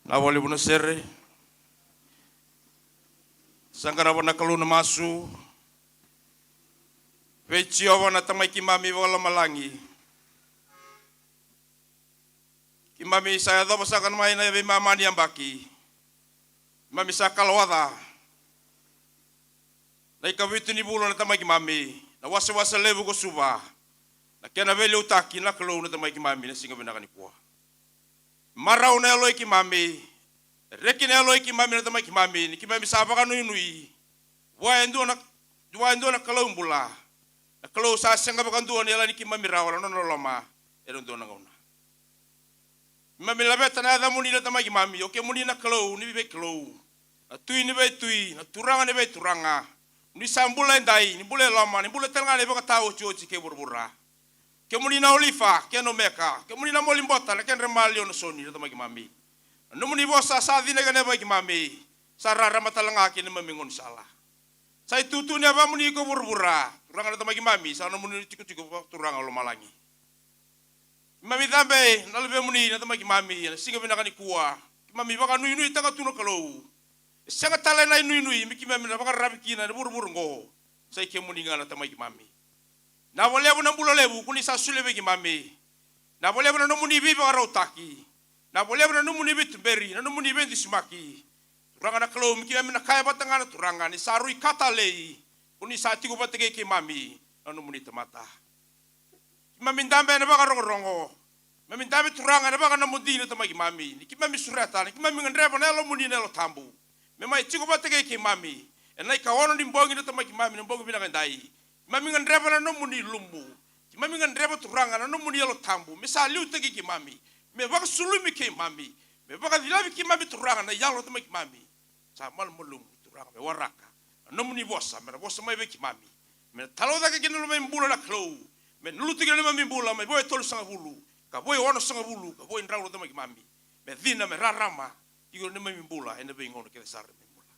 Vinaka vakalevu na sere. Sa qarava na Kalou na masu. Vei Jiova na Tamai keimami vakalomalagi, keimami sa yacova saka mai na veimama ni yabaki. Keimami sa kalawaca na ikavitu ni vula na Tamai keimami, na wasewase levu ko Suva, na kena veiliutaki na Kalou na Tamai keimami na siga vinaka nikua. Marau na yaloi keimami, reki na yaloi keimami na Tamai keimami, ni keimami sa vakanuinui vua e dua na, vua e dua na Kalou bula. Na Kalou sa sega vakadua ni yalani keimami rawa na nona loloma ena dua na gauna. Keimami laveta na yacamuni na Tamai keimami, o kemuni na Kalou ni veikalou, na Tui ni veitui, na Turaga ni veituraga. Ni sa bula edai, ni bula eloma, ni bula talega na ivakataotioti kei vuravura. Kemuni na Olifa kei na Omeka, kemuni na Molibota, na kedra maliwa na soni na Tamai keimami. Na nomuni vosa sa cina kei na yavai keimami, sa rarama talega kei na neimami gaunisala. Sa itutu ni yavamuni ko vuravura, Turaga na Tamai keimami, sa nomuni tikotiko Turaga lomalagi. Keimami cabe na luvemuni na Tamai keimami ena siga vinaka nikua. Keimami vakanuinuitaka tu na Kalou. E sega tale na inuinui me keimami na vakararavi kina ena vuravura oqo. Sa i kemuni ga na Tamai keimami. Vinaka vakalevu na bula levu ko ni sa solia vei keimami. Vinaka vakalevu na nomuni veivakarautaki. Vinaka vakalevu na nomuni veituberi, na nomuni veidusimaki. Turaga na Kalou, me keimami na kaya vata ga na Turaga ni sa rui ka talei ko ni sa tiko vata kei keimami na nomuni tamata. Keimami dabe ena vakarogorogo. Keimami dabe Turaga ena vakanomodi na Tamai keimami, ni keimami sureta, ni keimami gadreva na Yalomuni na Yalo Tabu me mai tiko vata kei keimami ena ikaono ni bogi na Tamai keimami, na bogi vinaka edai. Keimami gadreva na nomuni lumu. Keimami gadreva Turaga na nomuni Yalo Tabu me sa liutaki keimami, me vakasulumi keimami, me vakacilavi keimami Turaga na Yalo na Tamai keimami. Sa malumalumu Turaga me waraka na nomuni vosa, me na vosa mai vei keimami, me na talaucaka kina na neimami bula na Kalou, me na lutu kina na neimami bula mai vo e tolusagavulu ka vo e onosagavulu ka vo e drau na Tamai keimami, me cina, me rarama tiko na neimami bula ena veigauna kece sara na neimami bula.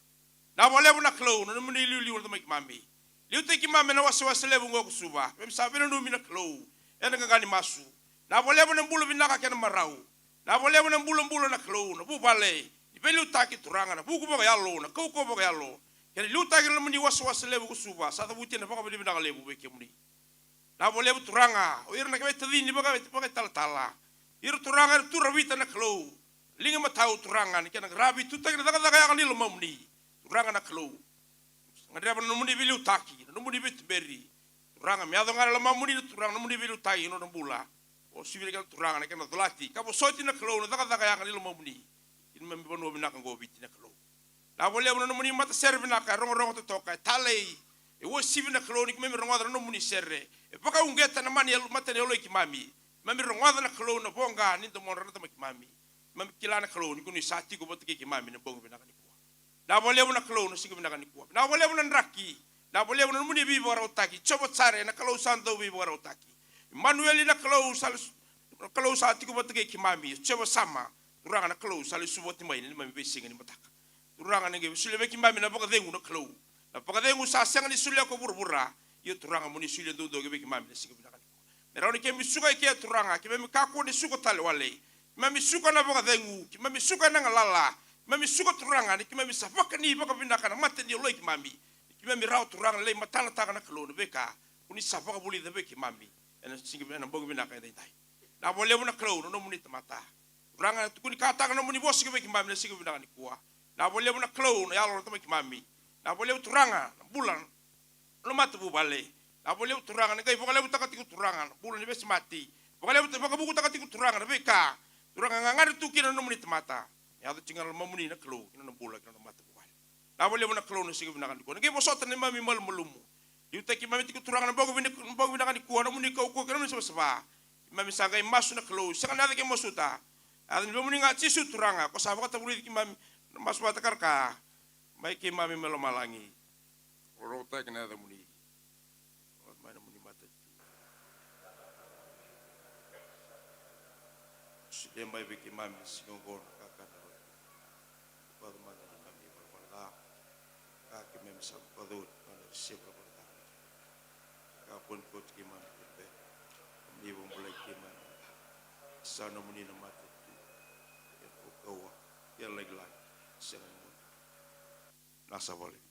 Vinaka vakalevu na Kalou na nomuni iliuliu na Tamai keimami. Liutaki keimami ena wasewase levu oqo ko Suva, keimami sa veinanumi na Kalou ena qaqa ni masu. Vinaka vakalevu na bula vinaka kei na marau. Vinaka vakalevu na bulabula na Kalou, na vuvale ni veiliutaki Turaga, na vuku vakayalo, na kaukauwa vakayalo, kei na liutaki na nomuni wasewase levu ko Suva, sa cavuti ena vakavinavinaka levu vei kemuni. Vinaka vakalevu Turaga, o ira na veitacini vaka, vakaitalatala, ira Turaga era tu ravita na Kalou, liga matau Turaga, ni kena qaravi tutaki na cakacaka yaga ni lomamuni, Turaga na Kalou. Gadreva na nomuni veiliutaki, na nomuni veituberi. Turaga, me yaco ga na lomamuni na Turaga, na nomuni veiliutaki ena nona bula. O sivi na kena Turaga na kena colati ka vosoti na Kalou na cakacaka yaga ni lomamuni ki na neimami vanua vinaka oqo o Viti na Kalou. Vinaka vakalevu na nomuni matasere vinaka e rogorogo totoka, e talei, e uasivi na Kalou ni keimami rogoca na nomuni sere. E vakauqeta na mani yalo, mata ni yaloi keimami. Keimami rogoca na Kalou na voqa ni domodra na Tamai keimami. Keimami kila na Kalou ni ko ni sa tiko vata kei keimami na bogi vinaka nikua. Vinaka vakalevu na Kalou na siga vinaka nikua. Vinaka vakalevu na draki. Vinaka vakalevu na nomuni veivakarautaki. Jiova Jaire, na Kalou sa dau veivakarautaki. Imanueli, na Kalou sa lesu, na Kalou sa tiko vata kei keimami. Jiova Sama, Turaga na Kalou sa lesu vata mai ena neimami veisiga ni mataka. Turaga, ni qai solia vei keimami na vakacegu na Kalou. Na vakacegu sa sega ni solia ko vuravura. Io Turaga, mo ni solia duadua ki vei keimami na siga vinaka nikua. Me rawa ni keimami suka i ke Turaga, keimami kakua ni suka tale wale. Keimami suka na vakacegu, keimami suka na galala, keimami suka Turaga, ni keimami sa vakani vakavinaka na mata ni yaloi keimami. Ni keimami rawa Turaga ni lai matanataka na Kalou na veika ko ni sa vakavulica vei keimami ena siga, ena bogi vinaka edaidai. Vinaka vakalevu na Kalou na nomuni tamata. Turaga, na tukunikataka na nomuni vosa ki vei keimami na siga vinaka nikua. Vinaka vakalevu na Kalou na yalo na Tamai keimami. Vinaka vakalevu Turaga na bula na matavuvale. Vinaka vakalevu Turaga ni qai vakalevutaka tiko Turaga na bula ni veisemati. Vakalevu, vakavukutaka tiko Turaga na veika Turaga gagadre tu kina na nomuni tamata. Me yaco tiko ga na lomamuni na Kalou ki na nona bula, ki na nona matavuvale. Vinaka vakalevu na Kalou na siga vinaka nikua. Ni qai vosota na neimami malumalumu. Liutaki keimami tiko Turaga na bogi vini, na bogi vinaka nikua, na nomuni kaukauwa kei na nomuni savasava. Keimami sa qai masu na Kalou, sega na yaca keimami masuta. Yaca ni lomamuni ga Jisu Turaga, ko sa vakatavulici keimami na masu vata ka ra ka. Mai keimami mai lomalagi. Rorogotaki na yacamuni. Mai na nomuni matanitu. Solia mai vei keimami siga oqo na kakana. Vakacamada na neimami ivalavala ca. Ka keimami sa vakacaucautaka na ivalavala ca. Kakua ni kauti keimami ki bera. Keimami vakabulai keimami. Sa nomuni na matanitu, na kaukauwa, Ia lagilagi. Sega. Na sa vale.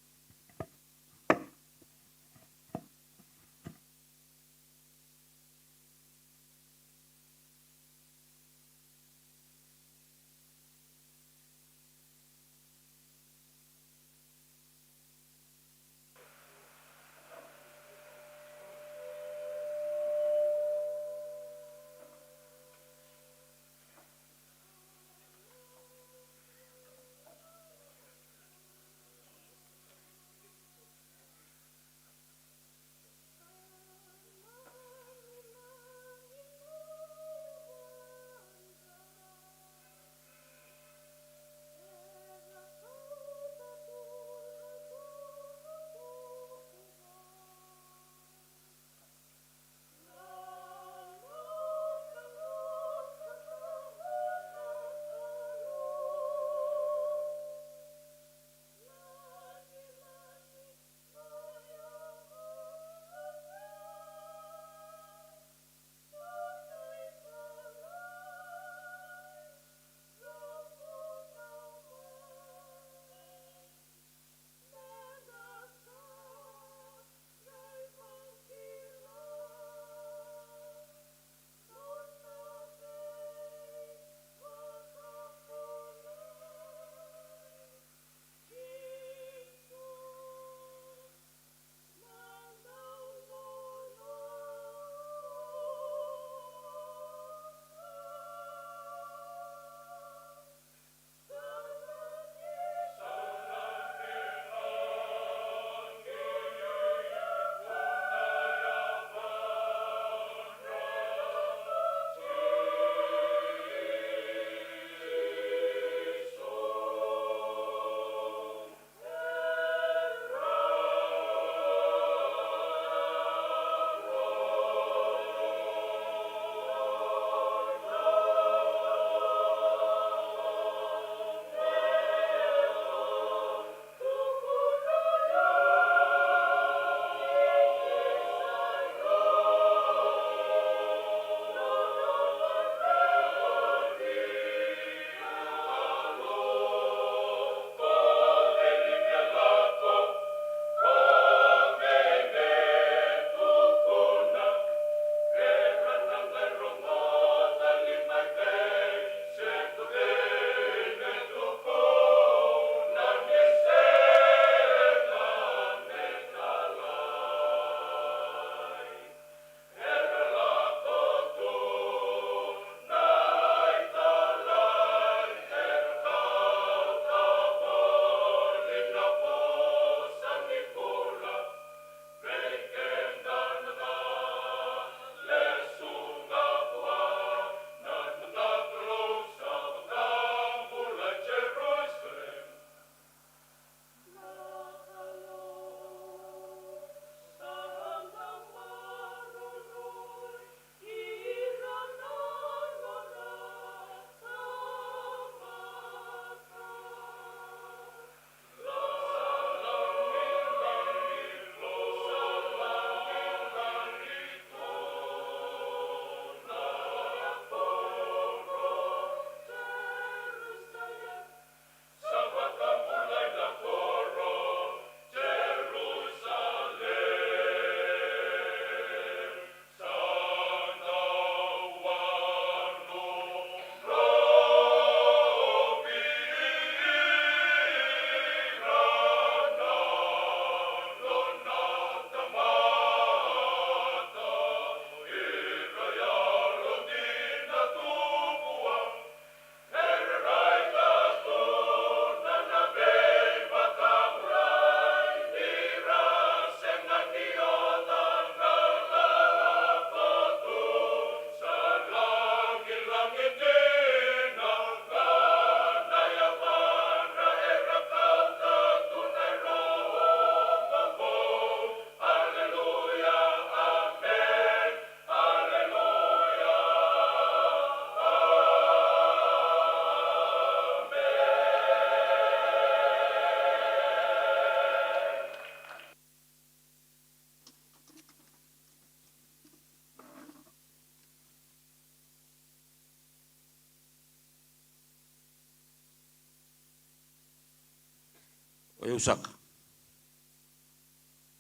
E usaka.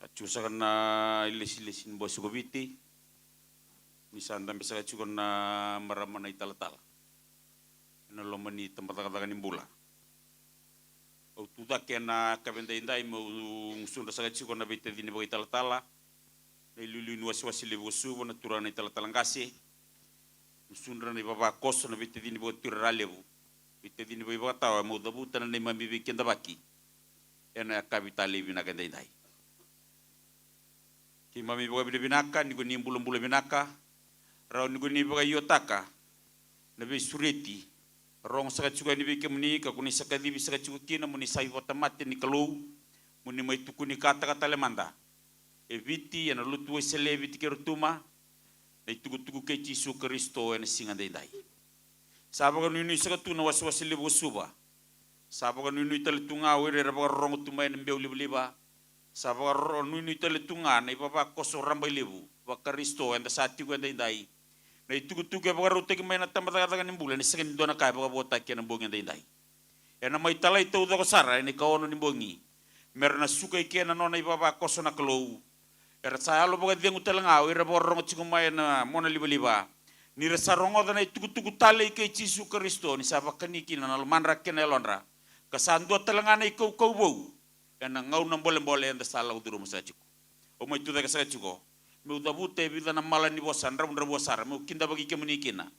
A tiko saka na ilesilesi ni Bose ko Viti. Ni sa dabe saka tiko na marama na italatala ena loma ni tabacakacaka ni bula. Au tu cake ena yakavi edaidai meu gusudra saka tiko na veitacini vakaitalatala, na iliuliu ni wasewase levu ko Suva, na turaga na italatala qase. Gusudra na ivavakoso, na veitacini vakatuirara levu, veitacini vakaivakatawa, meu cavuta na neimami veikidavaki ena yakavi talei vinaka edaidai. Keimami vakavinavinaka ni ko ni bulabula vinaka, rawa ni ko ni vakaiotaka na veisureti rogo saka tiko yani vei kemuni, ka ko ni sa kacivi saka tiko kina mo ni sa ivakatamata ni Kalou, mo ni mai tukuni kataka tale mada e Viti, ena Lotu Wesele e Viti kei Rotuma, na itukutuku kei Jisu Karisito ena siga edaidai. Sa vakanuinui saka tu na wasewase levu ko Suva. Sa vakanuinui tale tu ga o ira era vakarorogo tu mai ena beu livaliva. Sa vakanuinui tale tu ga na ivavakoso rabailevu vaKarisito eda sa tiko edaidai. Na itukutuku e vakarautaki mai na tabacakacaka ni bula ena sega ni dua na ka e vakavotaki ena bogi edaidai. Ena mai talai taucoko sara ena ikaono ni bogi, mera na suka i ke na nona ivavakoso na Kalou. Era sa yalo vakacegu tale ga o ira vakarorogo tiko mai ena mona livaliva, ni ra sa rogoca na itukutuku talei kei Jisu Karisito, ni sa vakani kina na lomadra kei na yalodra, ka sa dua tale ga na ikaukau vou ena gauna bolebole eda sa lako curuma saka tiko. Au mai tucake saka tiko meu cavuta e vica na mala ni vosa dravudravua sara meu kidavaki kemuni kina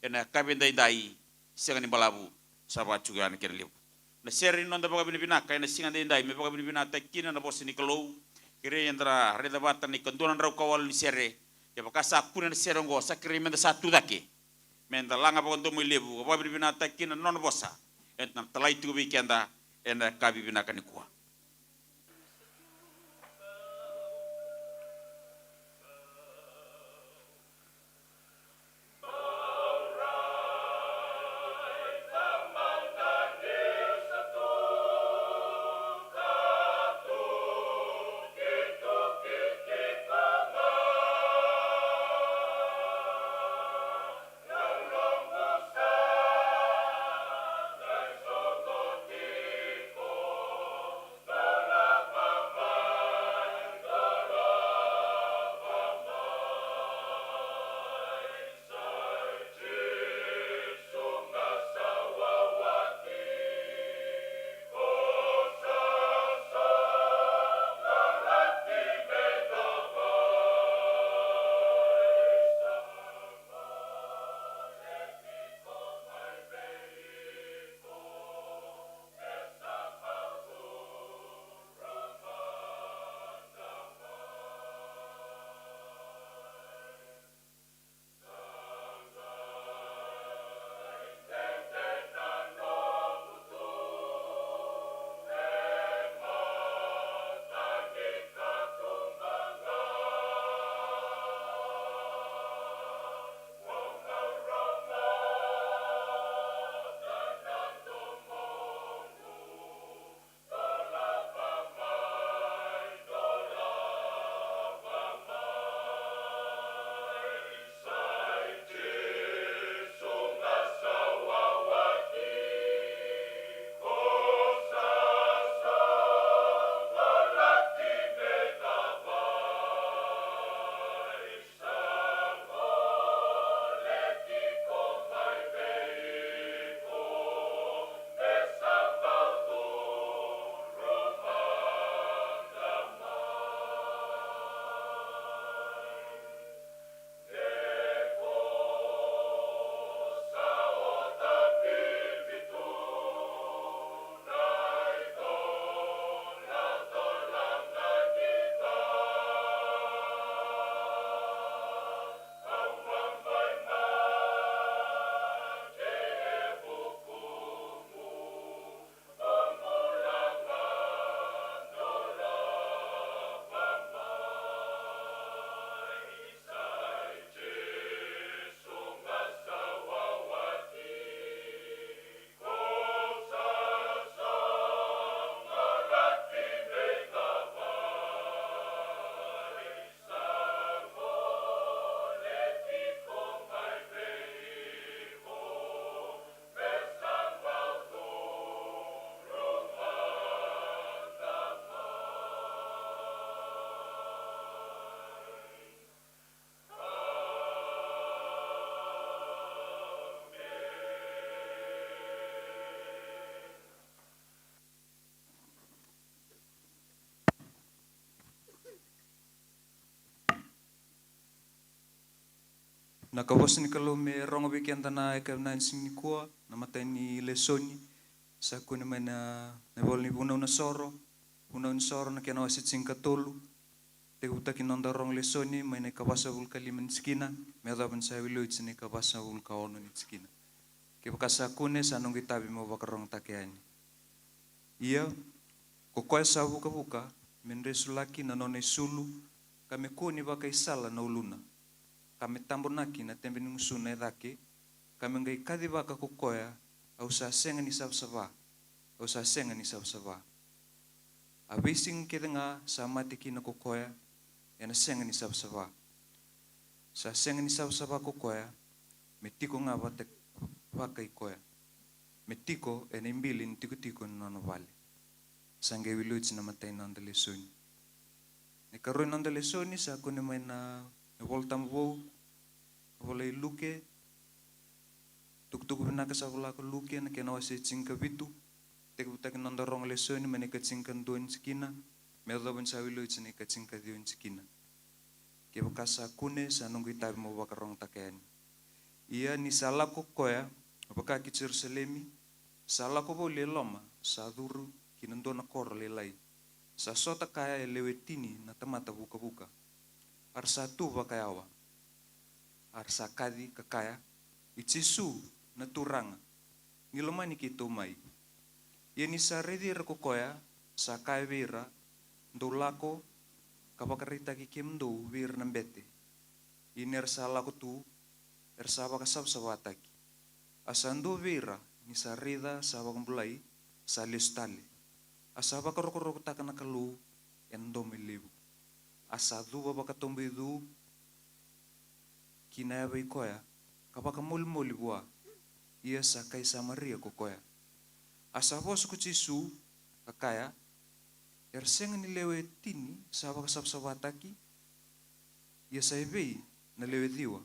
ena yakavi edaidai. Sega ni balavu, sa vaka tiko ya na kena levu. Na sere ni noda vakavinavinaka ena siga edaidai me vakavinavinakataki kina na vosa ni Kalou. Kerei eda raica vata na ikadua na drau ka walu ni sere. Kevaka sa kune na sere oqo, sa kerei meda sa tu cake, meda laga vakadomoilevu ka vakavinavinakataki kina na nona vosa. Eda na talai tiko vei keda ena yakavi vinaka nikua. Na ka vosa ni Kalou me rogo vei keda na ika vinaka ni siga nikua, na matai ni lesoni. Sa kune mai na, na ivola ni Vunau na Soro, Vunau ni Soro na kena wase tinikatolu. Tekivutaki na noda rogo lesoni mai na ika vasagavulu ka lima ni tikina me yacova ni sa wili oti na ika vasagavulu ka ono ni tikina. Kevaka sa kune, sa noqu itavi meu vakarogotaka yani. Ia, ko koya sa vukavuka me dresulaki na nona isulu, ka me kua ni vakaisala na uluna, ka me tabonaki na tebe ni gusuna e cake, ka me qai kacivaka ko koya, au sa sega ni savasava, au sa sega ni savasava. A veisiga kece ga sa mate kina ko koya, ena sega ni savasava. Sa sega ni savasava ko koya, me tiko ga vata, vaka i koya, me tiko ena ibili ni tikotiko ni nona vale. Sa qai wili oti na matai ni noda lesoni. Na ikarua ni noda lesoni sa kune mai na, na iVolatabu Vou, na ivola i Luke, tukutuku vinaka sa vola ko Luke na kena wase tinikavitu. Tekivutaki na noda rogo lesoni mai na ika tinikadua ni tikina me yacova ni sa wili oti na ika tinikaciwa ni tikina. Kevaka sa kune, sa noqu itavi meu vakarogotaka yani. Ia ni sa lako koya vaka ki Jerusalemi, sa lako voli e loma, sa curu ki na dua na koro lailai. Sa sota kaya e lewe tini na tamata vukavuka, a ra sa tu vakayawa. A ra sa kaci ka kaya, "I Jisu na Turaga, ni lomani keitou mai." Ia ni sa raici ira ko koya, sa kaya vei ira, "Dou lako ka vakaraitaki kemudou vei ira na bete." Ia ni ra sa lako tu, era sa vakasavasavataki. A sa dua vei ira, ni sa raica sa vakabulai, sa lesu tale, a sa vakarokorokotaka na Kalou ena domo e levu. A sa cuva vakatoboicu ki na yava i koya, ka vakamolimoli vua, ia sa kai Samaria ko koya. A sa vosa ko Jisu, ka kaya, "Era sega ni lewe tini sa vakasavasavataki? Ia sa evei na lewe ciwa?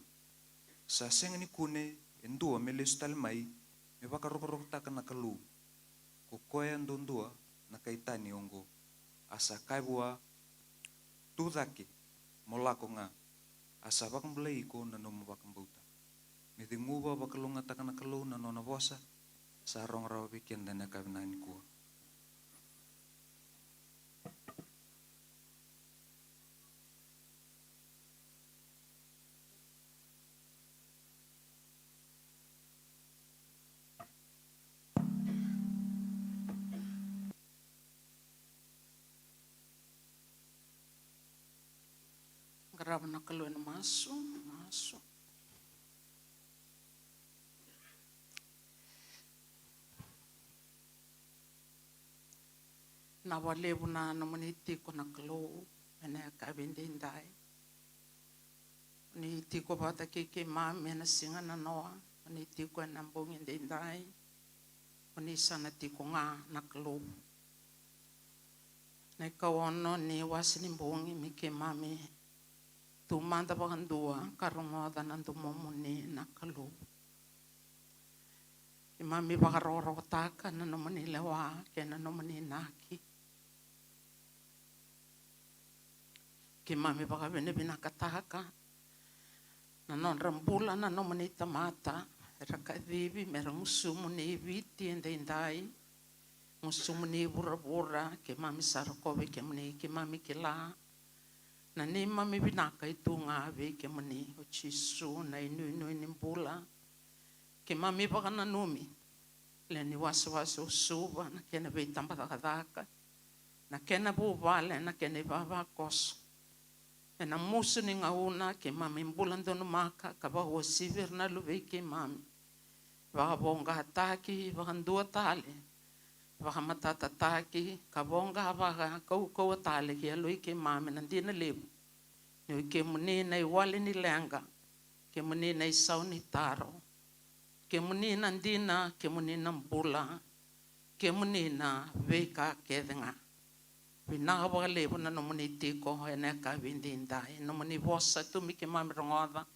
Sa sega ni kune e dua me lesu tale mai, me vakarokorokotaka na Kalou, ko koya duadua na kai tani oqo?" A sa kaya vua, "Tu cake, mo lako ga, a sa vakabulai iko na nomu vakabauta." Me ceguva vakalougatataka na Kalou na nona vosa, sa rogo rawa vei keda ena yakavi nikua. Qarava na Kalou ena masu, masu. Vinaka vakalevu na nomuni tiko na Kalou ena yakavi edaidai. Oni tiko vata kei keimami ena siga nanoa, oni tiko ena bogi edaidai, oni sa na tiko ga na Kalou. Na ikaono ni wase ni bogi me keimami tu mada vakadua ka rogoca na domomuni na Kalou. Keimami vakarokorokotaka na nomuni lewa kei na nomuni inaki. Keimami vakavinavinakataka na nodra bula na nomuni tamata era kacivi mera gusumuni Viti edaidai, gusumuni vuravura. Keimami sa rokovi kemuni, keimami kila na neimami vinaka e tu ga vei kemuni, o Jisu na inuinui ni bula. Keimami vakananumi lewe ni wasewase o Suva, na kena veitabacakacaka, na kena vuvale, na kena ivavakoso. Ena musu ni gauna keimami bula donumaka ka vakauasivi ira na luvei keimami. Vakavoqataki vakadua tale, vakamatatataki ka voqa vakakaukauwa tale ki yaloi keimami na dina levu. Ni o kemuni na iwali ni leqa, kemuni na isau ni taro, kemuni na dina, kemuni na bula, kemuni na veika kece ga. Vinaka vakalevu na nomuni tiko ena yakavi edaidai, nomuni vosa tu me keimami rogoca,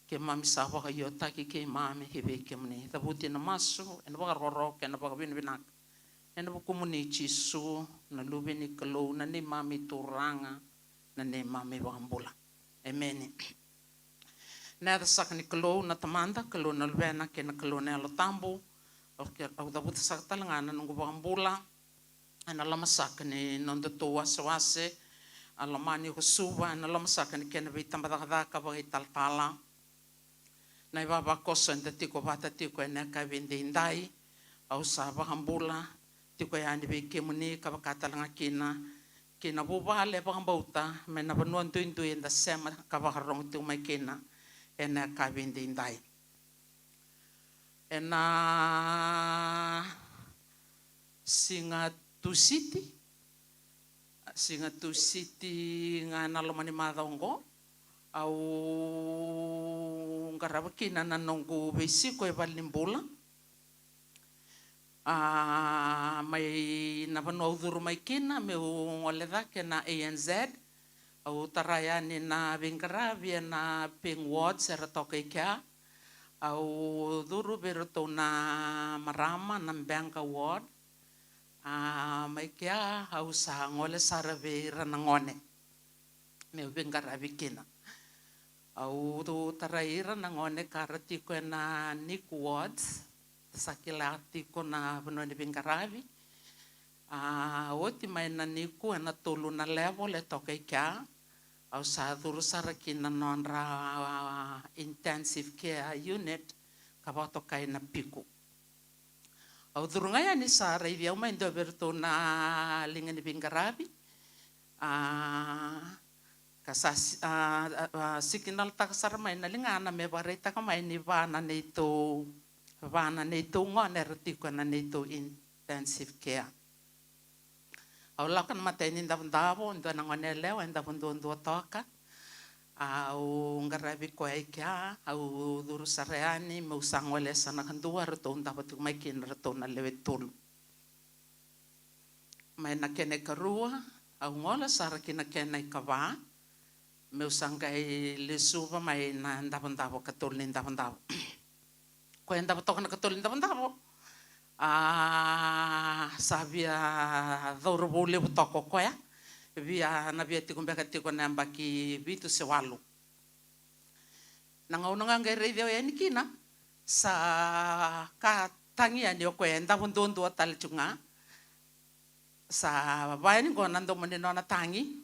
keimami sa vakaiotaki keimami ki vei kemuni. Cavuti na masu ena vakarokoroko kei na vakavinavinaka ena vukumuni Jisu, na Luve ni Kalou, na neimami Turaga, na neimami Vakabula. Emeni. Na yaca saka ni Kalou na Tamada, Kalou na Luvena kei na Kalou na Yalo Tabu. Au ke-, au cavuta saka tale ga na noqu vakabula ena loma saka ni nodatou wasewase, a lomani ko Suva, ena loma saka ni kena veitabacakacaka vakaitalatala. Na ivavakoso eda tiko vata tiko ena yakavi edaidai, au sa vakabula tiko yani vei kemuni ka vaka tale ga kina ki na vuvale vakabauta mai na vanua duidui eda sema ka vakarogo tiko mai kina ena yakavi edaidai. Ena siga Tusiti, siga Tusiti ga ena loma ni macawa oqo, au qarava kina na noqu veisiko e valenibula. A, mai na vanua au curu mai kina meu gole cake na A N Z, au tara yani na veiqaravi ena pink wards era toka i kea. Au curu vei iratou na marama na Bega ward. A, mai kea au sa gole sara vei ira na gone meu veiqaravi kina. Au tarai ira na gone ka ra tiko ena NICU wards, sa kila tiko na vanua ni veiqaravi. A, oti mai na NICU ena tolu na level e toka i kea, au sa curu sara ki na nodra, a, intensive care unit ka vakatokai na PICU. Au curu ga yani sa raici au mai dua vei iratou na liga ni veiqaravi. A, ka sa si-, a, a, a, sikinalitaka sara mai na ligana me vakaraitaka mai ni va na neitou, va na neitou gone era tiko ena neitou intensive care. Au lako ena imatai ni davodavo, dua na gone yalewa e davo duadua toka. Au qaravi koya i kea, au curu sara yani meu sa gole yasana kadua, ratou davo tiko mai kina ratou na lewe tolu. Mai na kena ikarua, au gole sara ki na kena ikava, meu sa qai lesuva mai na davodavo, katolu ni davodavo. Koya e davo toka na katolu ni davodavo, a, sa via cauravou levu toka o koya, via, na via tiko beka tiko na yabaki vitu se walu. Na gauna ga qai raici au yani kina, sa ka tagi yani o koya e davo duadua tale tiko ga. Sa va yani qo na domo ni nona tagi.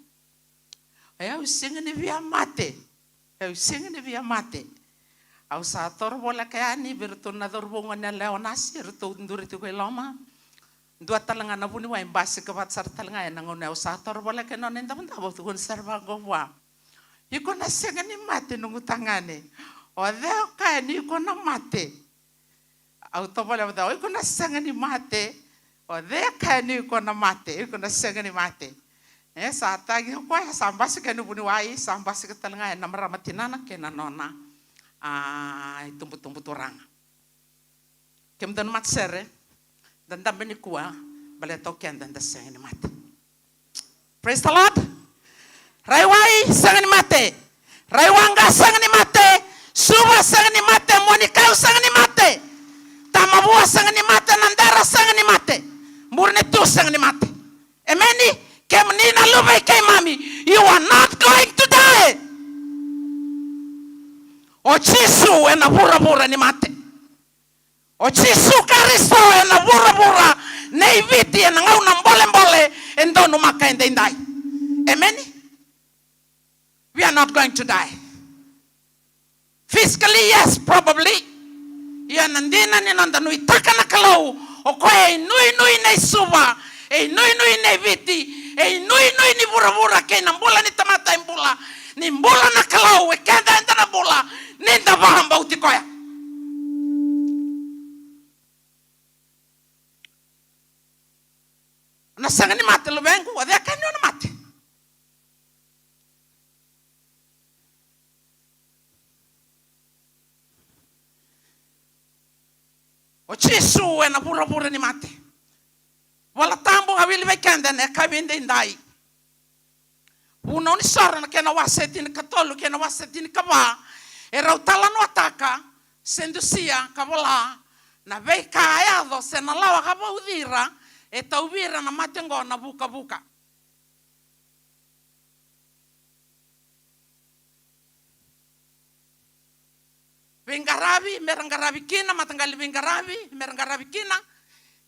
E, au sega ni via mate. E, au sega ni via mate. Au sa toro voleka yani vei iratou na cauravou gone yalewa nasi, eratou duri tiko i loma. Dua tale ga na vuniwai basika vata sara tale ga ena gauna au sa toro voleka e nona idavodavo, tukuna sara vaqo vua: Iko na sega ni mate, noqu tagane. O cei o kaya ni iko na mate? Au tovolea vata, o iko na sega ni mate. O cei e kaya ni iko na mate? Iko na sega ni mate. E, sa tagi o koya, sa basika ena vuniwai, sa basika tale ga ena marama tinana kei na nona, a, itubutubu turaga. Kemudou na matasere, da dabe nikua, baleta o keda eda sega ni mate. Praise the Lord. Raiwai sega ni mate. Raiwaqa sega ni mate. Suva sega ni mate. Muanikau sega ni mate. Tamavua sega ni mate. Nadera sega ni mate. Burenitu sega ni mate. Emeni. Kemuni na luve i keimami, you are not going to die. O Jisu ena vuravura ni mate. O Jisu Karisito ena vuravura nei Viti ena gauna bolebole e donumaka edaidai. Emeni. We are not going to die. Physically, yes, probably. Ia na dina ni noda nuitaka na Kalou, o koya e inuinui nei Suva, e inuinui nei Viti, e inuinui ni vuravura kei na bula ni tamata e bula. Ni bula na Kalou, e keda eda na bula ni da vakabauti koya. Na sega ni mate, luvequ, o cei e kaya ni o na mate? O Jisu ena vuravura ni mate. Vola Tabu a wili vei keda ena yakavi edaidai. Vunau ni Soro na kena wase tinikatolu kei na wase tinikava, e rau talanoataka se dusia ka vola na veika a yaco se na lawa ka vauci ira e tauvi ira na mate oqo na vukavuka. veiqaravi, me ra qaravi kina, mataqali veiqaravi me ra qaravi kina,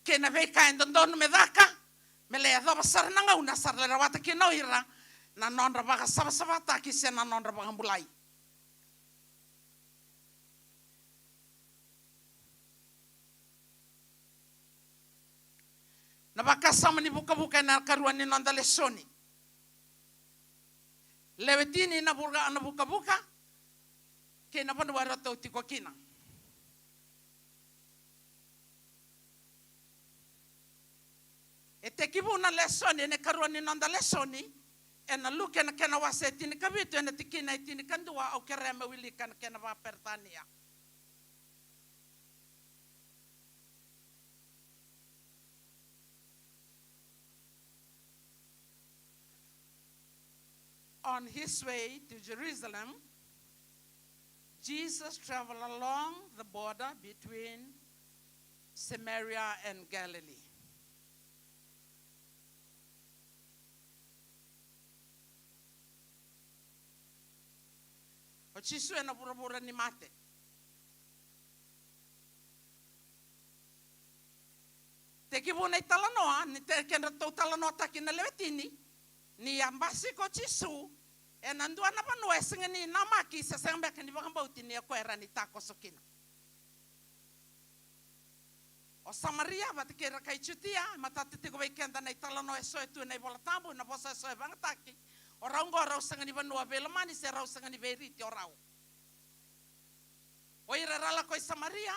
kei na veika e dodonu me caka, me lai yacova sara na gauna sa ra lai rawata kina o ira na nodra vakasavasavataki se na nodra vakabulai. Na vakasama ni vukavuka ena karua ni noda lesoni. Lewe tini na vura, na vukavuka kei na vanua eratou tiko kina. E tekivu na lesoni, ena karua ni noda lesoni, ena Luke na kena wase e tinikavitu, ena tikina e tinikadua, au kerea me wilika na kena vakaperetania. On his way to Jerusalem, Jesus traveled along the border between Samaria and Galilee. O Jisu ena vuravura ni mate. Tekivu na italanoa, ni te, kedratou talanoataki na lewe tini, ni a basika o Jisu ena dua na vanua e sega ni namaki, se sega beka ni vakabauti ni o koya e rawa ni takoso kina. O Samaria vata kei ira kai Jutia, matata tiko vei keda na italanoa eso e tu ena iVola Tabu, na vosa eso e vagataki. O rau oqo rau sega ni vanua veilomani, se rau sega ni veiriti o rau. O ira era lako i Samaria,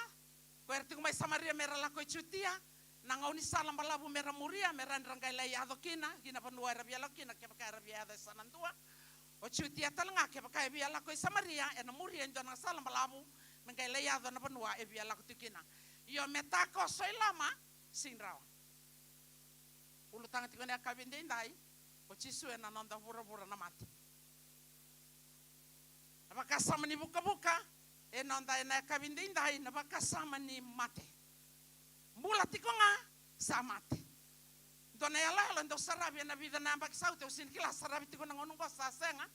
ko ira tiko mai Samaria me ra lako i Jutia, na gaunisala balavu me ra muria, me ra, ni ra qai lai yaco kina ki na vanua era via lako kina, kevaka era via yaco e sa na dua. O Jutia tale ga, kevaka e via lako i Samaria, ena muria e dua na sala balavu me qai lai yaco na vanua e via lako tiko kina. Io, me takoso i loma, sega ni rawa. Ulutaga tiko na yakavi edaidai, o Jisu ena noda vuravura na mate. Na vakasama ni vukavuka, e noda ena yakavi edaidai, na vakasama ni mate. Bula tiko ga, sa mate. Dua na iyaloyalo e dau saravi ena vica na yabaki sa oti, au sega ni kila, saravi tiko na gauna oqo sa sega,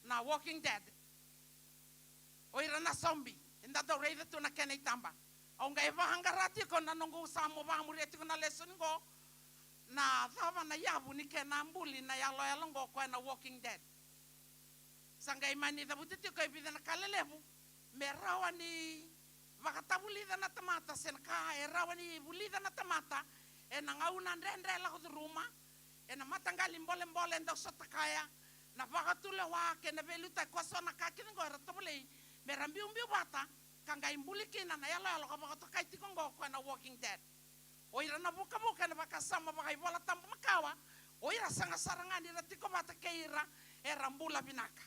na Walking Dead. O ira na zombie, eda dau raica tu na kena itaba. Au qai vaqara tiko na noqu sa mo vakamuria tiko na lesoni oqo, na cava na yavu ni kena buli na iyaloyalo oqo, koya na Walking Dead. Sa qai mani cavuti tiko e vica na ka lelevu me rawa ni vakatavulica na tamata, se na ka e rawa ni vulica na tamata ena gauna dredre lako curuma, ena mataqali bolebole dau sotakaya, na vakatulewa kei na veiliutaki, ko so na ka kece oqo era tovolei me ra biubiu vata, ka qai buli kina na iyaloyalo ka vakatokai tiko oqo, koya na Walking Dead. O ira na vukavuka ena vakasama vakaivolatabu makawa, o ira sega sara ga ni ra tiko vata kei ira era bula vinaka.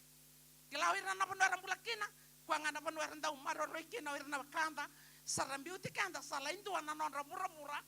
Kila, o ira na vanua era bula kina, koya ga na vanua era dau maroroi kina o ira na wekada, sa ra biuti keda, sa lai dua na nodra vuravura.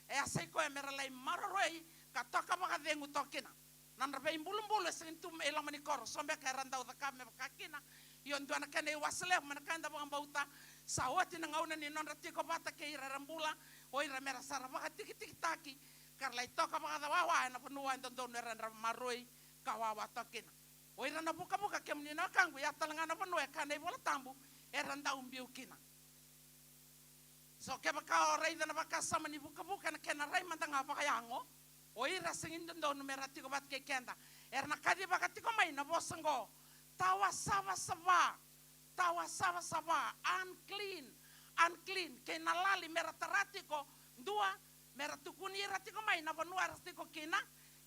E a sai koya me ra lai maroroi ka toka vakacegu toka kina. Nodra veibulubulu e sega ni tu mai loma ni koro, so beka era dau cakava me vaka kina. Io, dua na kena iwase levu mai na ka eda vakabauta, sa oti na gauna ni nodra tiko vata kei ira era bula o ira, me ra sa ra vakatikitikitaki ka ra lai toka vakawawa ena vanua e dodonu era, era maroroi ka wawa toka kina. O ira na vukavuka, kemuni na wekaqu, ya tale ga na vanua e kaya na iVola Tabu era dau biu kina. So kevaka o raica na vakasama ni vukavuka ena kena rai mada ga vakayago, o ira sega ni dodonu me ra tiko vata kei keda. Era na kacivaka tiko mai na vosa oqo, tawa savasava, tawa savasava, unclean, unclean. Kei na lali me ra tara tiko, dua, me ra tukuni ira tiko mai na vanua era tiko kina,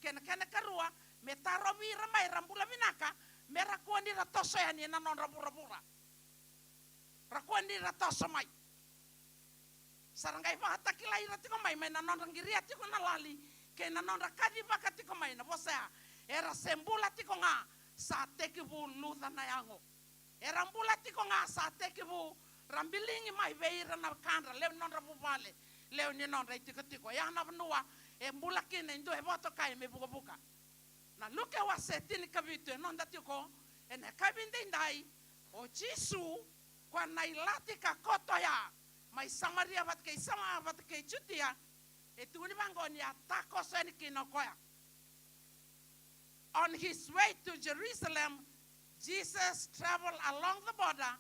kei na kena karua, me tarovi ira mai ra bula vinaka, me ra kua ni ra toso yani ena nodra vuravura. Ra kua ni ra toso mai. Sa ra qai vakatakilai ira tiko mai, mai na nodra qiria tiko na lali, kei na nodra kacivaka tiko mai na vosa ya. Era se bula tiko ga, sa tekivu luca na yago. Era bula tiko ga, sa tekivu ra biligi mai vei ira na kadra, lewe ni nodra vuvale, lewe ni nodra itikotiko. Ya na vanua e bula kina e dua e vakatokai me vukavuka. Na Luke wase tinikavitu, e noda tiko ena yakavi edaidai, o Jisu, koya na ilati ka koto ya, mai Samaria vata kei Sama, vata kei Jutia, e tukuni vaqo ni a takoso yani kina o koya. On his way to Jerusalem, Jesus traveled along the border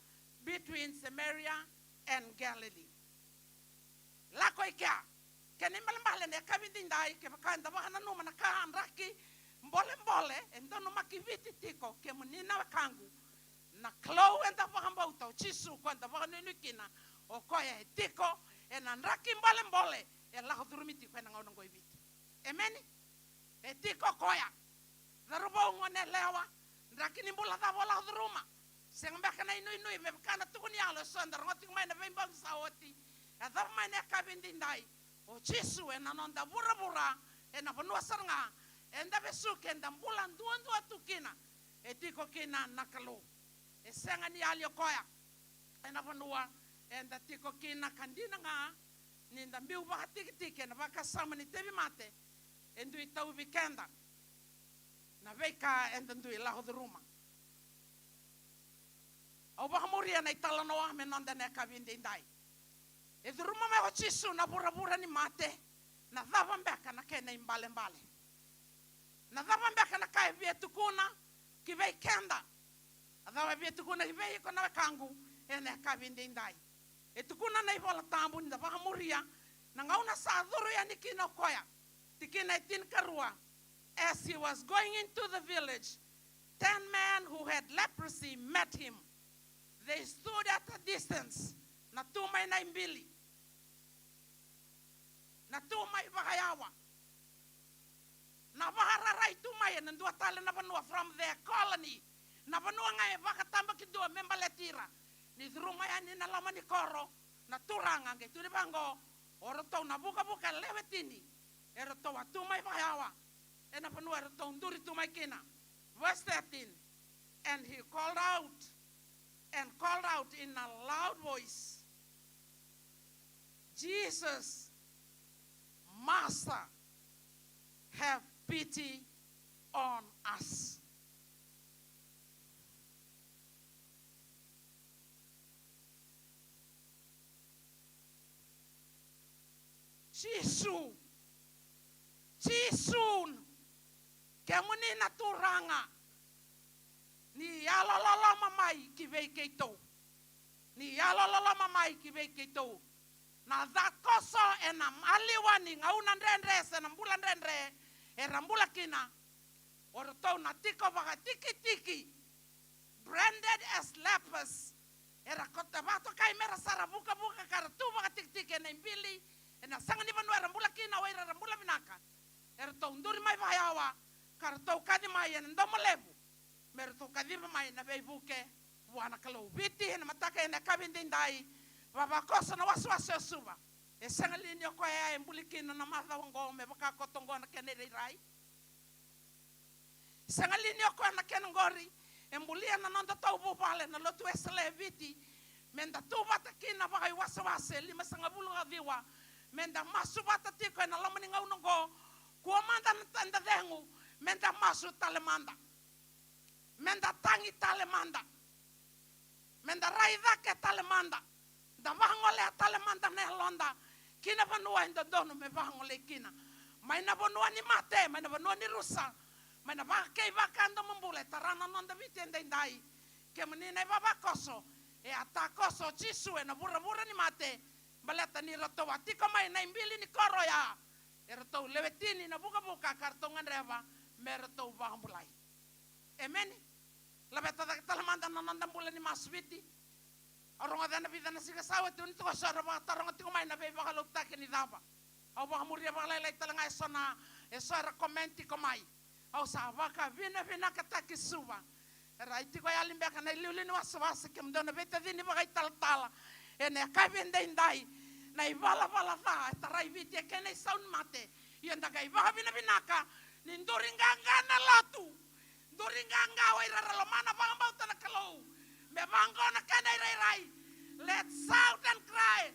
between Samaria and Galilee. Lako i kea. Kena ibalebale na yakavi edaidai, kevaka eda vakananuma na ka draki bolebole e donumaki Viti tiko, kemuni na wekaqu, na Kalou eda vakabauta, o Jisu ko eda vakanuinui kina, o koya e tiko ena draki bolebole e lako curumi tiko ena gauna oqo i Viti. Emeni. E tiko o koya. Cauravou, goneyalewa, draki ni bula cava o lako curuma? Sega beka na inuinui me vaka na tukuni yalo eso eda rogoca tiko mai na veibauti sa oti. E cava mai na yakavi edaidai? O Jisu ena noda vuravura, ena vanua sara ga eda vesuki, eda bula duadua tu kina. E tiko kina na Kalou. E sega ni yali o koya ena vanua eda tiko kina, ka dina ga ni da biu vakatikitiki ena vakasama ni tauvimate, e dui tauvi keda na veika eda dui lako curuma. Au vakamuria na italanoa me noda na yakavi edaidai. E curuma mai o Jisu na vuravura ni mate, na cava beka na kena ibalebale? Na cava beka na ka e via tukuna ki vei keda? A cava e via tukuna ki vei iko na wekaqu ena yakavi edaidai? E tukuna na iVola Tabu, ni da vakamuria na gauna sa curu yani kina o koya. Tikina e tinikarua. As he was going into the village, ten men who had leprosy met him. They stood at a distance. Na tu mai na ibili. Na tu mai vakayawa. Na vakararai tu mai ena dua tale na vanua from their colony. Na vanua ga e vakatabakidua me baleti ira. Ni curuma yani na loma ni koro na turaga, qai tukuni vaqo, o ratou na vukavuka e lewe tini, e ratou a tu mai vakayawa ena vanua e ratou duri tu mai kina. Verse thirteen. And he called out, and called out in a loud voice, "Jesus, Master, have pity on us." Jisu, Jisu, kemuni na Turaga, ni yalololoma mai ki vei keitou. Ni yalololoma mai ki vei keitou. Na ca koso ena maliwa ni gauna dredre se na bula dredre era bula kina. O ratou na tiko vakatikitiki, branded as lepers. Era kota vakatokai mera sa ra vukavuka ka ra tu vakatikitiki ena ibili, ena saga ni vanua era bula kina, o ira era bula vinaka. Eratou duri mai vakayawa ka ratou kaci mai ena domo levu me ratou kaciva mai na veivuke vua na Kalou. Viti, ena mataka ena yakavi edaidai, vavakoso na wasewase o Suva. E sega li ni o koya e buli kina na macawa oqo me vaka koto oqo na kena irairai? Sega li ni o koya na kena qori e bulia na noda tauvuvale na Lotu Wesele e Viti, meda tu vata kina vakaiwasewase limasagavulu ka ciwa, meda masu vata tiko ena loma ni gauna oqo? Kua mada na tada cegu, meda masu tale mada. Meda tagi tale mada. Meda rai cake tale mada. Da vagolea tale mada na yaloda ki na vanua e dodonu me vagolei kina. Mai na vanua ni mate, mai na vanua ni rusa, mai na vakakeivaka e domobula e tara na noda Viti edaidai. Kemuni na ivavakoso, e a takoso o Jisu ena vuravura ni mate, baleta ni ratou a tiko mai na ibili ni koro oya, e ratou lewe tini na vukavuka ka ratou gadreva me ratou vakabulai. Emeni. Laveta cake tale mada na noda bula ni masu Viti. Au rogoca ena vica na siga sa oti, ni tiko so era vakataroga tiko mai na veivakalotutaki ni cava. Au vakamuria vakalailai tale ga eso na, eso era komeni tiko mai. Au sa vakavinavinakataki Suva. Era a tiko yali beka na iliuliu ni wasewase, kemudou na veitacini vakaitalatala. Ena yakavi edaidai, na ivalavala ca e tarai Viti e kena isau ni mate. Ia da qai vakavinavinaka ni duri qaqa na lotu. Duri qaqa o ira era lomana vakabauta na Kalou. Me vaqo na kena irairai. Let's shout and cry.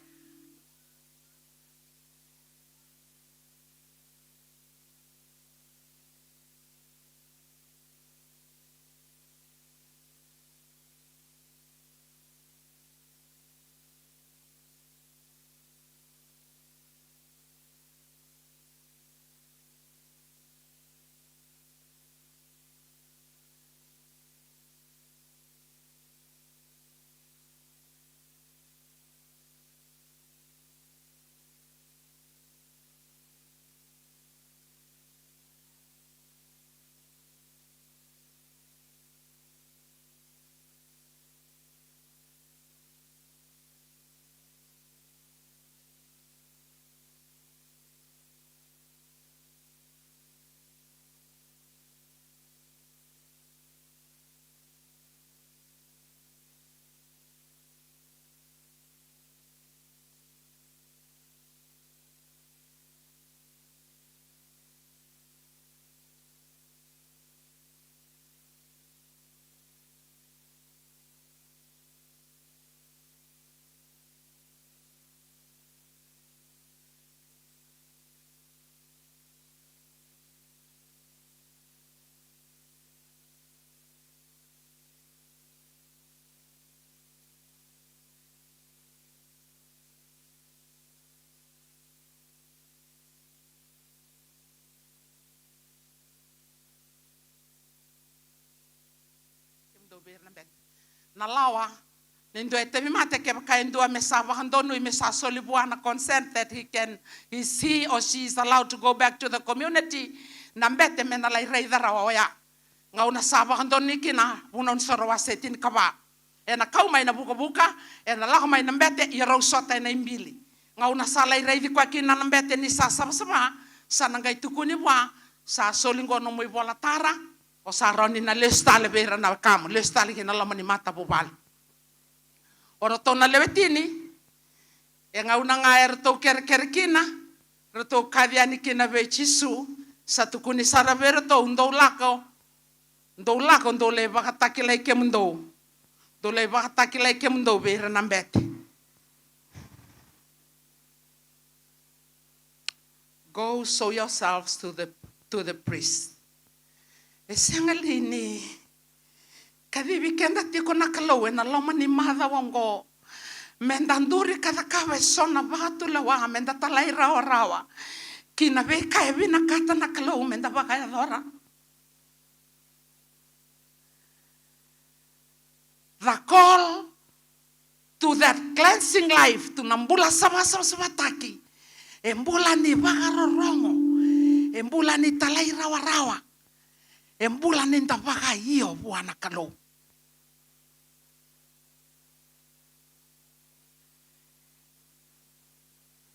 na lawa ni dua e tauvimate, kevaka e dua me sa vakadonui me sa soli vua na consent that he can, is he or she is allowed to go back to the community, na bete me na lai raica rawa oya. Gauna sa vakadonui kina, Vunau ni Soro wase tinikava. Ena kau mai na vukavuka, ena lako mai na bete, ia rau sota ena ibili. Gauna sa lai raici koya kina na bete ni sa savasava, sa na qai tukuni vua, sa soli qo nomu ivolatara, o sa rawa ni na lesu tale vei ira na wekamu, lesu tale ki na loma ni matavuvale. O ratou na lewe tini, e gauna ga e ratou kerekere kina, ratou kaci yani kina vei Jisu, sa tukuni sara vei iratou, dou lako, dou lako, dou lai vakatakilai kemudou, dou lai vakatakilai kemudou vei ira na bete. Go show yourselves to the, to the priest. E sega li ni kacivi keda tiko na Kalou ena loma ni macawa oqo, meda duri ka cakava eso na vakatulewa, meda talairawarawa ki na veika e vinakata na Kalou meda vakayacora? The call to that cleansing life, to na bula savasavasavataki, e bula ni vakarorogo, e bula ni talairawarawa, e bula ni da vakaio vua na Kalou.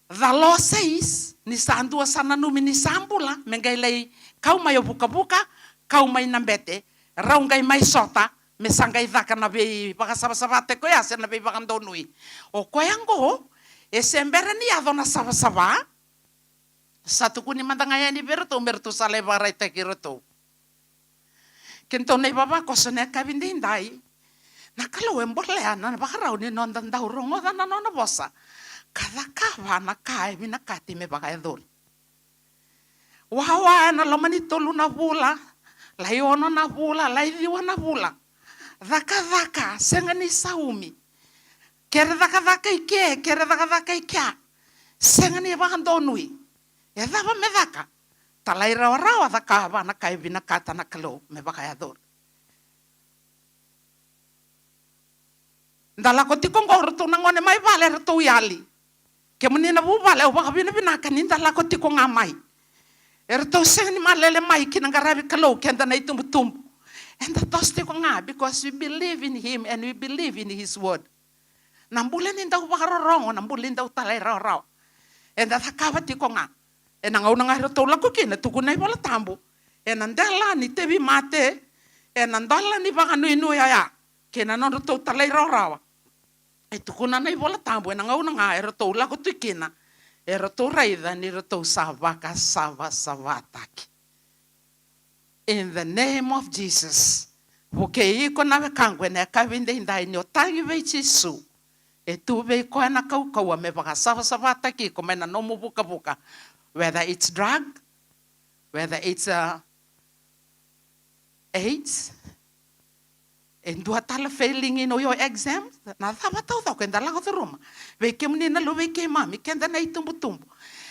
The law says, ni sa dua sa nanumi ni sa bula, me qai lai kau mai o vukavuka, kau mai na bete, rau qai mai sota, me sa qai caka na veivakasavasavataki koya se na veivakadonui. O koya oqo, e se bera ni yaco na savasava, sa tukuni mada ga yani vei iratou, me ratou sa lai vakaraitaki iratou. Kedatou na ivavakoso na yakavi daidai, na Kalou e bolea na vakarau ni noda dau rogoca na nona vosa ka cakava na ka e vinakati me vakayacori. Wawa ena loma ni tolu na vula, lai ono na vula, lai ciwa na vula. Cakacaka, sega ni saumi. Kere cakacaka i ke, kere cakacaka i kea. Sega ni vakadonui. E cava me caka? Talairawarawa, cakava na ka e vinakata na Kalou me vakayacori. Da lako tiko oqo, o ratou na gone mai vale, eratou yali. Kemuni na vuvale, au vakavinavinaka ni da lako tiko ga mai. Eratou sega ni malele mai ki na qaravi Kalou, keda na itubutubu. Eda toso tiko ga, because we believe in him and we believe in his word. Na bula ni dau vakarorogo, na bula ni dau talairawarawa. Eda cakava tiko ga. Ena gauna ga eratou lako kina, tukuna na iVola Tabu, ena dela ni tauvimate, ena dela ni vakanuinui oya, kei na nodratou talairawarawa. E tukuna na iVola Tabu, ena gauna ga eratou lako tu kina, eratou raica ni ratou sa vakasavasavataki. In the name of Jesus. Vukei iko na wekaqu ena yakavi daidai, ni o tagi vei Jisu, e tu vei koya na kaukauwa me vakasavasavataki iko mai na nomu vukavuka. Whether it's drug, whether it's, uh, AIDS, e dua tale failing in your exam, na cava taucoko eda lako curuma. Vei kemuni na luvei keimami, keda na itubutubu,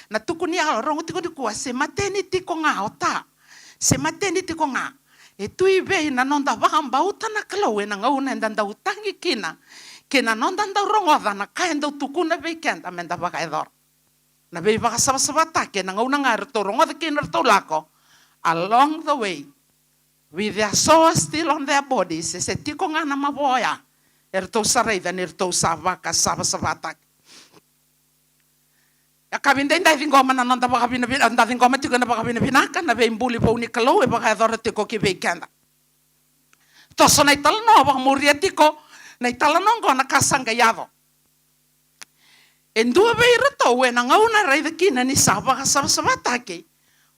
na tukuni yalo rogo tiko nikua, se mateni tiko ga o ta, se mateni tiko ga. E tu i vei na noda vakabauta na Kalou ena gauna eda dau tagi kina, kei na noda dau rogoca na ka e dau tukuna vei keda meda vakayacora. Na veivakasavasavataki ena gauna ga eratou rogoca kina, eratou lako along the way with their soul still on their bodies, e se tiko ga na mavoa oya, eratou sa raica ni ratou sa vakasavasavataki. Yakavi daidai, ciqoma na noda vakavinavinaka, da ciqoma tiko na vakavinavinaka, na veibuli vou ni Kalou e vakayacora tiko ki vei keda. Toso na italanoa, vakamuria tiko na italanoa oqo na ka sa qai yaco. E dua vei iratou ena gauna e raica kina ni sa vakasavasavataki,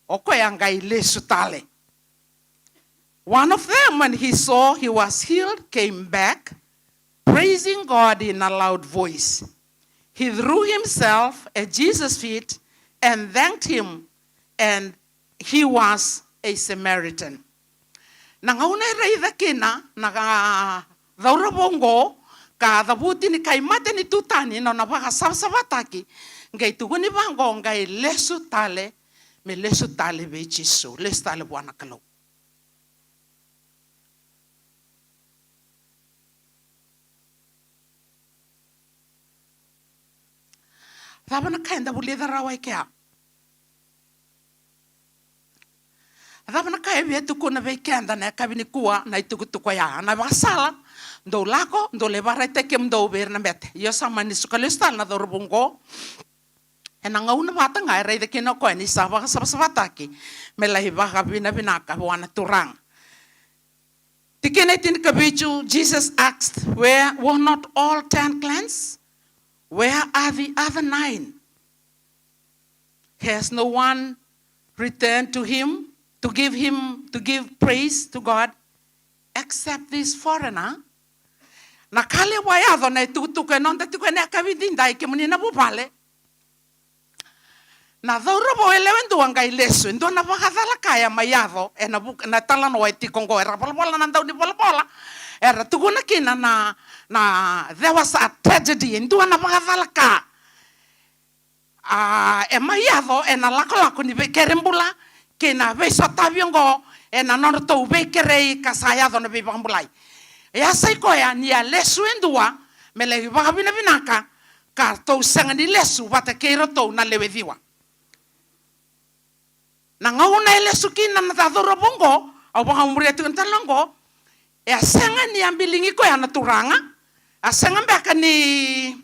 o koya qai lesu tale. One of them, when he saw he was healed, came back, praising God in a loud voice. He threw himself at Jesus' feet and thanked him, and he was a Samaritan. Na gauna e raica kina na ka cauravou oqo, ka cavuti ni kai matanitu tani na nona vakasavasavataki, qai tukuni vaqo, qai lesu tale, me lesu tale vei Jisu, lesu tale vua na Kalou. Cava na ka eda vulica rawa e kea? Cava na ka e via tukuna vei keda na yakavi nikua na itukutuku oya? Na ivakasala, dou lako, dou lai vakaraitaki kemudou vei ira na bete. Io, sa mani suka lesu tale na cauravou oqo. Ena gauna vata ga e raica kina o koya ni sa vakasavasavataki me lai vakavinavinaka vua na Turaga. Tikina e tinikavitu, Jesus asked, "Where were not all ten cleansed? Where are the other nine? Has no one returned to him to give him, to give praise to God, except this foreigner?" Na ka levu a yaco na itukutuku e noda tiko ena yakavi edaidai, kemuni na vuvale. Na cauravou e lewe dua qai lesu, e dua na vakacala ka e mai yaco ena vuku, na talanoa e tiko oqo, era volavola na dau ni volavola, era tukuna kina na, na, there was a tragedy, e dua na vakacala ka. A, e mai yaco ena lakolako ni veikere bula kei na veisotavi oqo, ena nodratou veikerei ka sa yaco na veivakabulai. E a sa i koya ni a lesu e dua me lai vakavinavinaka, ka ratou sega ni lesu vata kei iratou na lewe ciwa. Na gauna e lesu kina na cauravou oqo, au vakamuria tiko na tale oqo, e a sega ni a biligi koya na Turaga, a sega beka ni,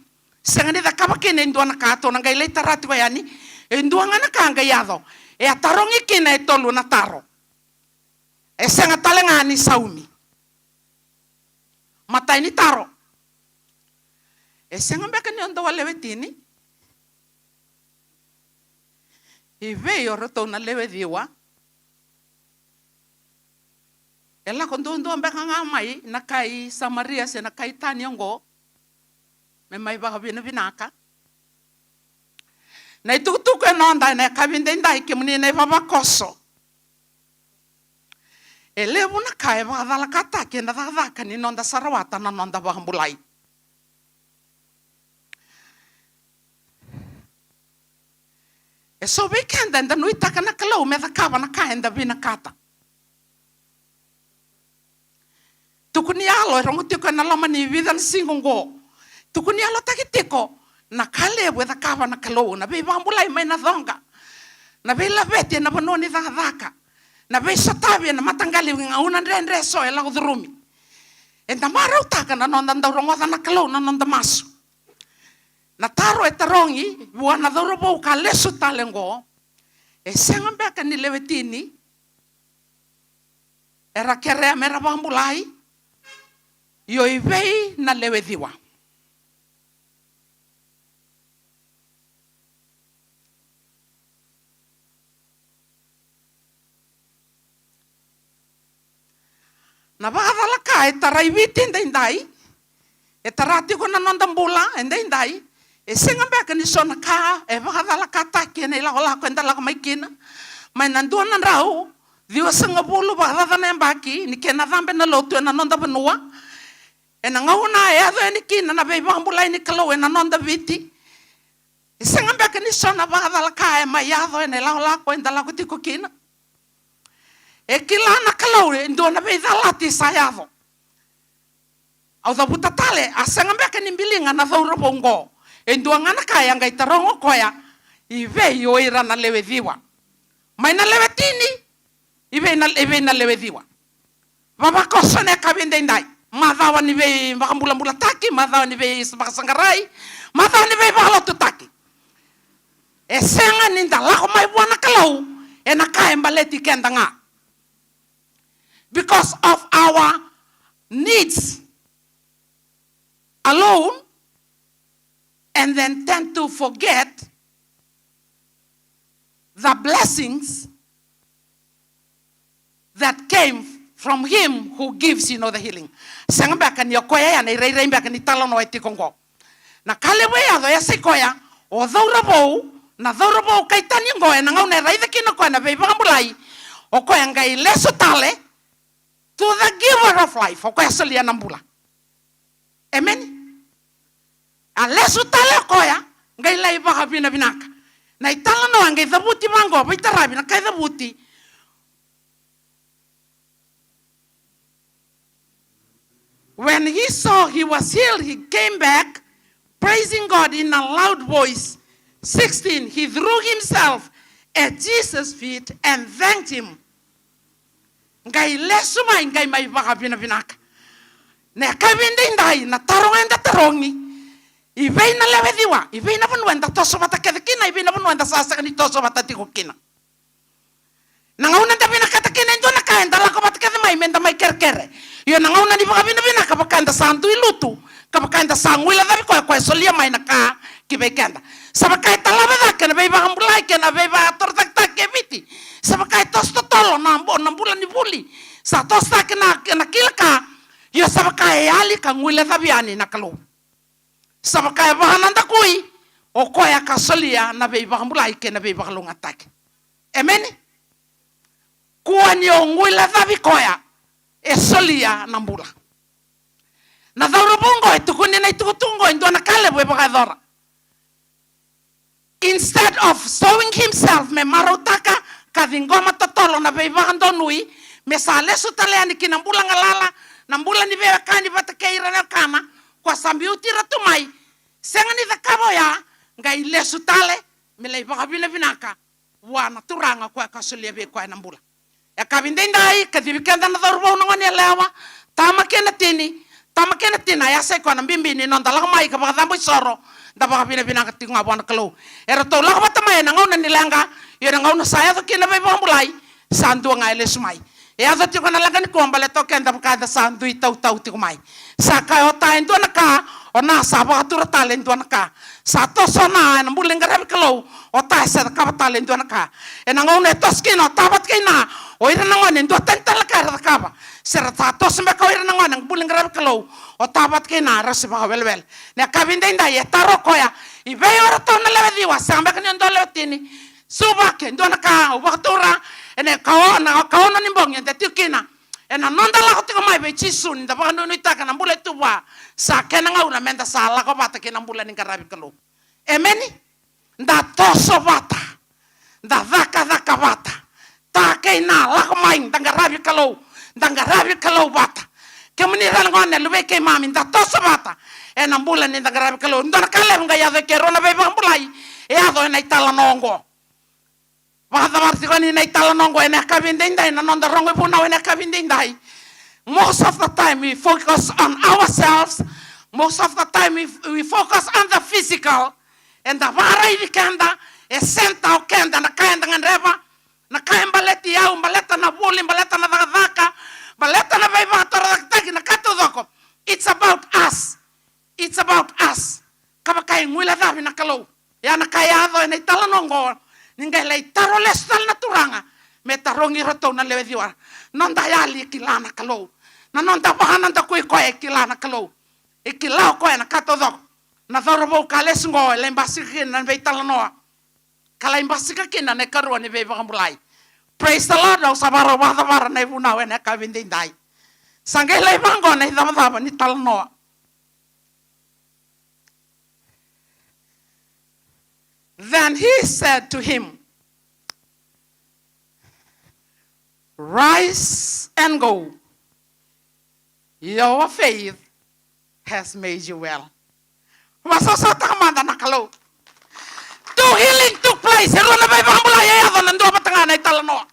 sega ni cakava kina e dua na ka, tou na qai lai tara tiko yani, e dua ga na ka qai yaco, e a tarogi kina e tolu na taro. E sega tale ga ni saumi. Matai ni taro. E sega beka ni o dou a lewe tini? I vei o ratou na lewe ciwa? E lako duadua beka ga mai na kai Samaria se na kai tani oqo me mai vakavinavinaka? Na itukutuku e noda ena yakavi edaidai, kemuni na ivavakoso. E levu na ka e vakacalakataki ena cakacaka ni noda sa rawata na noda vakabulai. E so vei keda eda nuitaka na Kalou me cakava na ka eda vinakata. Tuku ni yalo e rogo tiko ena loma ni vica na siga oqo. Tuku ni yalotaki tiko na ka levu e cakava na Kalou, na veivakabulai mai na coqa, na veilaveti ena vanua ni cakacaka, na veisotavi ena mataqali gauna dredre eso e lako curumi. Eda marautaka na noda dau rogoca na Kalou na noda masu. Na taro e tarogi vua na cauravou ka lesu tale oqo, e sega beka ni lewe tini? Era kerea me ra vakabulai, io i vei na lewe ciwa? Na vakacalaka e tarai Viti edaidai, e tara tiko na noda bula edaidai, e sega beka ni so na ka e vakacalakataki ena ilakolako eda lako mai kina, mai na dua na drau ciwasagavulu vakacaca na yabaki ni kena cabe na lotu ena noda vanua, ena gauna e yaco yani kina na veivakabulai ni Kalou ena noda Viti. E sega beka ni so na vakacalaka e mai yaco ena ilakolako eda lako tiko kina. E kila na Kalou e dua na veicalati sa yaco. Au cavuta tale, a sega beka ni biliga na cauravou oqo. E dua ga na ka e a qai taroga o koya, i vei o ira na lewe ciwa? Mai na lewe tini, i vei na, i vei na lewe ciwa? Vavakoso ena yakavi edaidai, macawa ni veivakabulabulataki, macawa ni veivakasaqarai, macawa ni veivakalotutaki. E sega ni da lako mai vua na Kalou ena ka e baleti keda ga. Because of our needs alone, and then tend to forget the blessings that came from him who gives, you know, the healing. Sega beka ni o koya ya na irairai beka ni talanoa e tiko oqo. Na ka levu e yaco, e sa i koya o cauravou, na cauravou kai tani oqo, ena gauna e raica kina o koya na veivakabulai, o koya qai lesu tale to the giver of life, o koya solia na bula. Emeni. A lesu tale o koya, qai lai vakavinavinaka. Na italanoa qai cavuti vaqo, veitaravi na kai cavuti. When he saw he was healed, he came back, praising God in a loud voice, Sixteen, he threw himself at Jesus' feet and thanked him. Qai lesu mai, qai mai vakavinavinaka. Na yakavi edaidai, na taroga eda tarogi, i vei na lewe ciwa, i vei na vanua eda toso vata kece kina, i vei na vanua eda sa sega ni toso vata tiko kina. Na gauna eda vinakata kina e dua na ka, eda lako vata kece mai meda mai kerekere. Io, na gauna ni vakavinavinaka, vaka eda sa dui lutu, ka vaka eda sa guilecavi koya, koya e solia mai na ka ki vei keda. Sa vaka e talava cake na veivakabulai kei na veivakatorocaketaki e Viti. Sa vaka e toso totolo na bu-, na bula ni vuli. Sa toso cake na, na kila ka. Io, sa vaka e yali ka guilecavi yani na Kalou. Sa vaka e vakanadakui o koya ka solia na veivakabulai kei na veivakalougatataki. Emeni. Kua ni o guilecavi koya e solia na bula. Na cauravou oqo e tukuni na itukutuku oqo e dua na ka levu e vakayacora. Instead of showing himself, me marautaka ka ciqoma totolo na veivakadonui, me sa lesu tale yani ki na bula galala, na bula ni veiwekani vata kei ira na wekana, ko sa biuti ira tu mai, sega ni cakava oya, qai lesu tale me lai vakavinavinaka vua na Turaga koya ka solia vei koya na bula. Yakavi edaidai, kacivi keda na cauravou, na gone yalewa, tama kei na tini, tama kei na tina, ya sa i koya na bibi ni noda lako mai ka vakacabo isoro, da vakavinavinaka tiko ga vua na Kalou. Eratou lako vata mai ena gauna ni leqa, io na gauna sa yaco kina na veivakabulai, sa dua ga e lesu mai. E yaco tiko na leqa nikua baleta o keda vaka eda sa dui tautau tiko mai. Sa kaya o ta e dua na ka, o Na sa vakatura tale e dua na ka. Sa toso o Na ena bula ni qaravi Kalou, o ta e se cakava tale e dua na ka. Ena gauna e toso kina o ta vata kei Na, o ira na gone e dua tani tale na ka era cakava. Se ra sa toso beka o ira na gone ena bula ni qaravi Kalou, o ta vata kei Na era se vakawelewele. Na yakavi edaidai e taro koya, i vei o iratou na lewe ciwa, sega beka ni o dua lewe tini. Suvake, dua na ka au vakatura ena ka o-, na ka ono ni bogi eda tiko kina. Ena noda lako tiko mai vei Jisu, ni da vakanuinuitaka na bula e tu vua, sa kena gauna meda sa lako vata kei na bula ni qaravi Kalou. Emeni? Da toso vata, da cakacaka vata, ta kei Na, lako mai, da qaravi Kalou, da qaravi Kalou vata. Kemuni ra na gone, luvei keimami, da toso vata ena bula ni da qaravi Kalou. Dua na ka levu qai yaco e ke rua na veivakabulai e yaco ena italanoa oqo. Vakacavara tiko yani na italanoa oqo ena yakavi edaidai, na noda rogo ivunau ena yakavi edaidai. Most of the time we focus on ourselves. Most of the time we, we focus on the physical. Eda vakaraici keda, e center o keda na ka eda gadreva, na ka e baleti au, baleta na vuli, baleta na cakacaka, baleta na veivakatorocaketaki, na ka taucoko. It's about us. It's about us. Ka vaka e guilecavi na Kalou. Ia na ka e yaco ena italanoa oqo, ni qai lai taro lesu tale na Turaga me tarogi iratou na lewe ciwa. Noda yali e kila na Kalou. Na noda vakanadakui koya e kila na Kalou. E kila o koya na ka taucoko. Na cauravou ka lesu oqo e lai basika kina na veitalanoa, ka lai basika kina na ikarua ni veivakabulai. Praise the Lord, au sa vakarau vakacavara na ivunau ena yakavi edaidai. Sa qai lai vaqo na icavacava ni talanoa. Then he said to him, "Rise and go. Your faith has made you well." Vakasausau taka mada na Kalou. Two healing took place. E rua na veivakabulai e yaco ena dua vata ga na italanoa.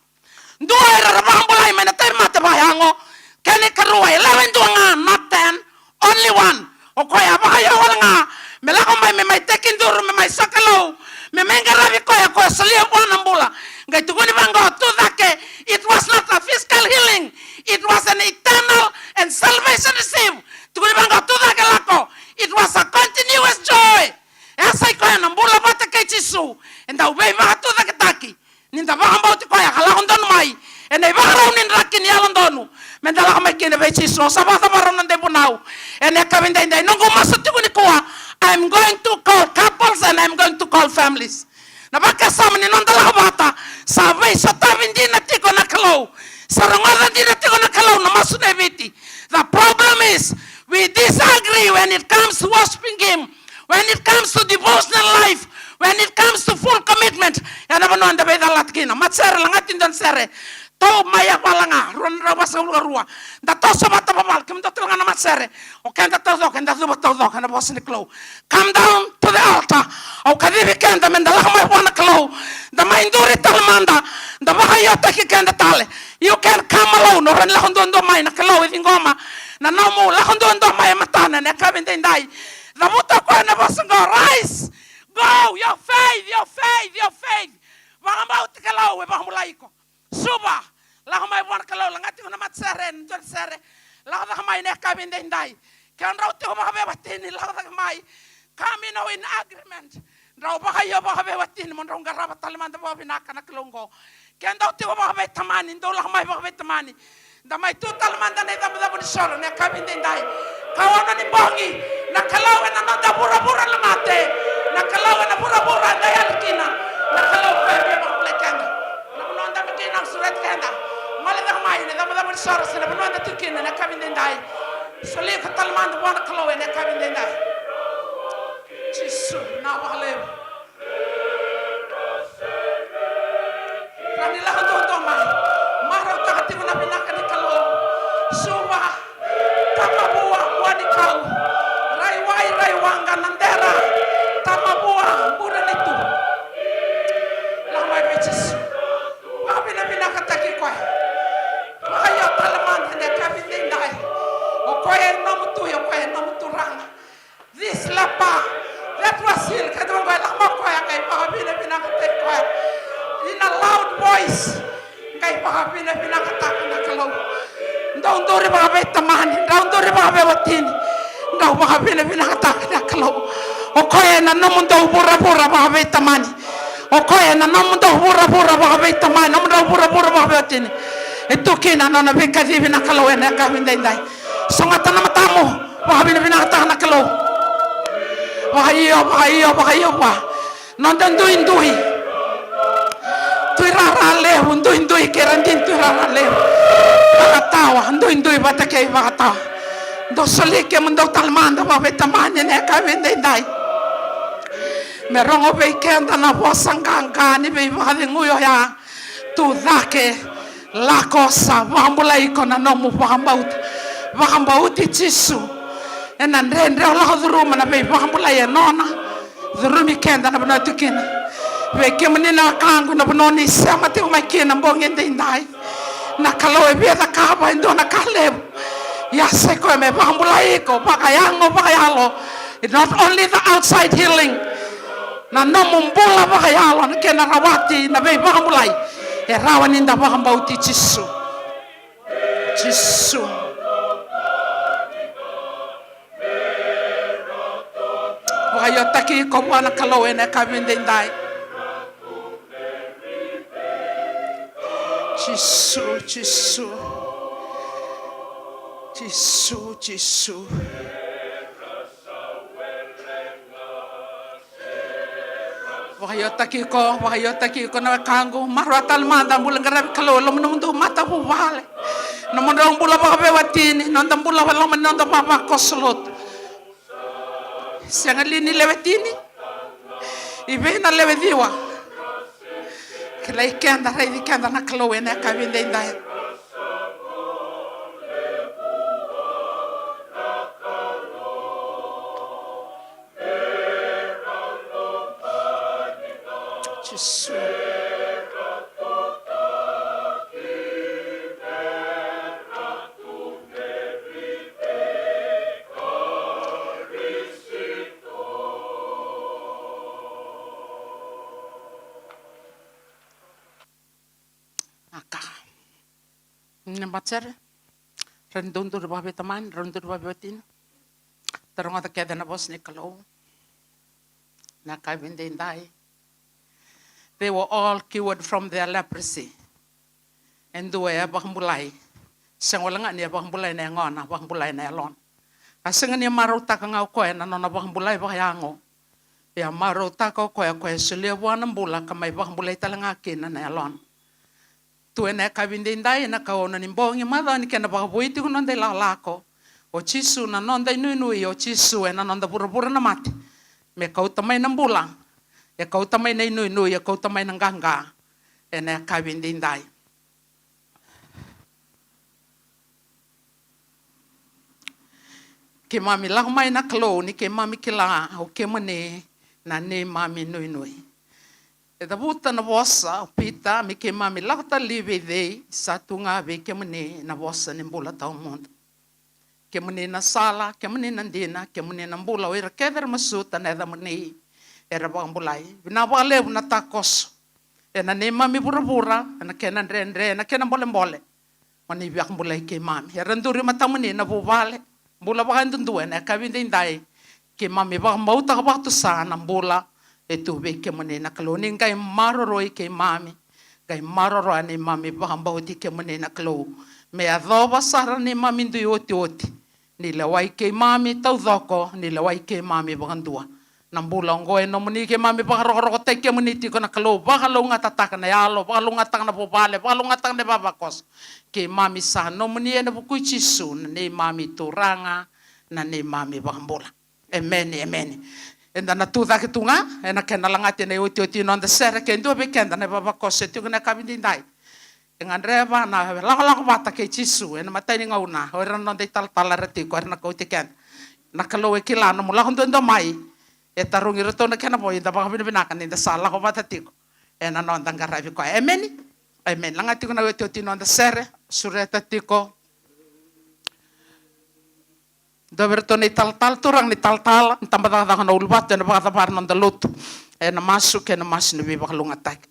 Dua era vakabulai mai na tauvimate vakayago. Kena ikarua e lewe dua ga, not ten, only one. O koya a vakaio wale ga me lako mai me mai tekiduru, me mai sokalou, me mai qaravi koya, koya solia vua na bula. Qai tukuni vaqo, tucake, it was not a physical healing, it was an eternal and salvation receive. Tukuni vaqo, tucake, lako, it was a continuous joy. E a sa i koya na bula vata kei Jisu, e dau veivakatucaketaki. Ni da vakabauti koya ka lako donu mai ena ivakarau ni draki ni yalodonu, me da lako mai kina vei Jisu. Au sa vakacavara na noda ivunau ena yakavi edaidai. Noqu masu tiko nikua, I'm going to call couples and I'm going to call families. Na vakasama ni noda lako vata, sa veisotavi dina tiko na Kalou. Sa rogoca dina tiko na Kalou na masu nei Viti. The problem is, we disagree when it comes to worshiping Him. When it comes to devotional life, when it comes to full commitment, ya na vanua eda veicalati kina. Matasere, lagati dua na sere. Tou mai yavala ga, rua na drau vasagavulu ka rua. Da toso vata vavala, kemudou tale ga na matasere. O keda taucoko, eda cuva taucoko ena vosa ni Kalou. Come down to the altar. Au kacivi keda meda lako mai vua na Kalou. Da mai duri tale mada. Da vakaiotaki keda tale. You can come alone. O rawa ni lako duadua mai, na Kalou e ciqoma na nomu lako duadua mai e matana ena yakavi edaidai. Cavuta o koya na vosa qo, rise. Go, your faith, your faith, your faith. Vakabauti Kalou e vakabulai iko. Suva, lako mai vua na Kalou, lagati iko na matasere, na dua na sere. Lako cake mai ena yakavi edaidai. Ke o drau tiko vakaveiwatini, lako cake mai. Come in, in agreement. Drau vakaio vakaveiwatini, mo drau qarava tale mada vakavinaka na Kalou oqo. Ke dou tiko vakaveitamani, dou lako mai vakaveitamani. Da mai tu tale mada na icabocabo ni soro ena yakavi edaidai. Ka ono ni bogi, na Kalou ena noda vuravura na mate. Na Kalou ena vuravura eda yali kina. Na Kalou koya e via vakabulai keda. Na vanua da via kina, sureti keda. Gole cake mai na icabocabo ni soro se na vanua da tu kina ena yakavi edaidai. Soli iko tale mada vua na Kalou ena yakavi edaidai. Jisu, na vakalevu. Rawa ni lako duadua mai. Marautaka tiko na vinaka ni Kalou. Suva, Tamavua, Buanikau, Raiwai, Raiwaqa, Nadera, Tamavua, Burenitu. Lako mai vei Jisu. Vakavinavinakataki koya. Vakaio tale mada ena yakavi edaidai. O koya e nomu tui, o koya e nomu turaga. This leper that was healed, kaya tiko o koya, lako mai o koya, qai vakavinavinakataki koya in a loud voice. Qai vakavinavinakataka na Kalou. Dou duri vakaveitamani, dou duri vakaveiwatini, dou vakavinavinakataka na Kalou. O koya ena nomudou vuravura vakaveitamani. O koya ena nomudou vuravura vakaveitamani, nomudrau vuravura vakaveiwatini. E tu kina na nona veikacivi na Kalou ena yakavi edaidai. Sogota na matamu. Vakavinavinakataka na Kalou. Vakaio, vakaio, vakaio vua. Noda duidui. Tuirara levu, duidui kei ira dina, tuirara levu. Vakatawa, duidui vata kei vakatawa. Dou soli kemudou tale mada vakaveitamani ena yakavi edaidai. Me rogo vei keda na vosa qaqa ni veivakacegui oya. Tu cake, lako, sa vakabulai iko na nomu vakabauta. Vakabauti Jisu. Ena dredre o lako curuma na veivakabulai e nona. Curumi keda na vanua tu kina. Vei kemuni na wekaqu na vanua ni sema tiko mai kina bogi edaidai. Na Kalou e via cakava e dua na ka levu. Ia sa i koya me vakabulai iko vakayago, vakayalo. It's not only the outside healing. Na nomu bula vakayalo, na kena rawati na veivakabulai. E rawa ni da vakabauti Jisu. Jisu. Vakaiotaki iko vua na Kalou ena yakavi edaidai. Jisu, Jisu. Jisu, Jisu. Vakaiotaki iko, vakaiotaki iko na wekaqu. Marau tale mada, bula qaravi Kalou, loma ni nomudou matavuvale. Nomudrau bula vakaveiwatini, noda bula loma ni noda vavakoso lotu. Sega li ni lewe tini? I vei na lewe ciwa? Kilai keda, raici keda na Kalou ena yakavi edaidai. Jisu. Aka. Na matasere. Ra dau duri vakaveitamani, ra duri vakaveiwatini. Da rogoca kece na vosa ni Kalou. Na yakavi edaidai. They were all cured from their leprosy. E dua e vakabulai. Sega wale ga ni a vakabulai na yagona, vakabulai na yalona. A sega ni a marautaka ga o koya na nona vakabulai vakayago. Ia a marautaka o koya, koya e solia vua na bula ka mai vakabulai tale ga kina na yalona. Tu ena yakavi edaidai, ena kaono ni bogi, macawa ni kena vakavoui tiko noda ilakolako. O Jisu na noda inuinui, o Jisu ena noda vuravura na mate. Me kauta mai na bula, e kauta mai na inuinui, e kauta mai na qaqa. Ena yakavi edaidai. Keimami lako mai na Kalou ni keimami kila o kemuni na neimami nuinui. E cavuta na vosa o Pita me keimami lako tale vei cei, sa tu ga vei kemuni na vosa ni bula tawamudu. Kemuni na sala, kemuni na dina, kemuni na bula, o ira kece era masuta na yacamuni era vakabulai. Vinaka vakalevu na takoso ena neimami vuravura, ena kena dredre, ena kena bolebole. Mo ni vakabulai keimami. Era duri matamuni na vuvale, bula vakayadudua ena yakavi edaidai. Keimami vakamautaka vakatusa na bula e tu vei kemuni na Kalou. Ni qai maroroi keimami, qai maroroya neimami vakabauti kemuni na Kalou. Me yacova sara neimami dui otioti, ni lewai keimami taucoko, ni lewai keimami vakadua. Na bula oqo e nomuni, keimami vakarokorokotaki kemuni tiko na Kalou, vakalougatataka na yalo, vakalougatataka na vuvale, vakalougatataka na ivavakoso. Keimami sa nomuni ena vuku i Jisu na neimami Turaga, na neimami Vakabula. Emeni, emeni. Eda na tu cake tu ga ena kena lagati na iotioti ni noda sere. Ke dua vei keda na ivavakoso e tiko na yakavi edaidai, e gadreva na lakolako vata kei Jisu ena imatai ni gauna. O ira na noda italatala era tiko, era na kauti keda. Na Kalou e kila nomu lako duadua mai. E tarogi iratou na kena vo, eda vakavinavinaka ni da sa lako vata tiko ena noda qaravi koya. Emeni. Emeni. Laga tiko na iotioti ni noda sere, sureta tiko. Dua vei iratou na italatala, turaga na italatala, ni tabacakacaka na uluvatu, ena vakacavara na noda lotu ena masu kei na masu ni veivakalougatataki.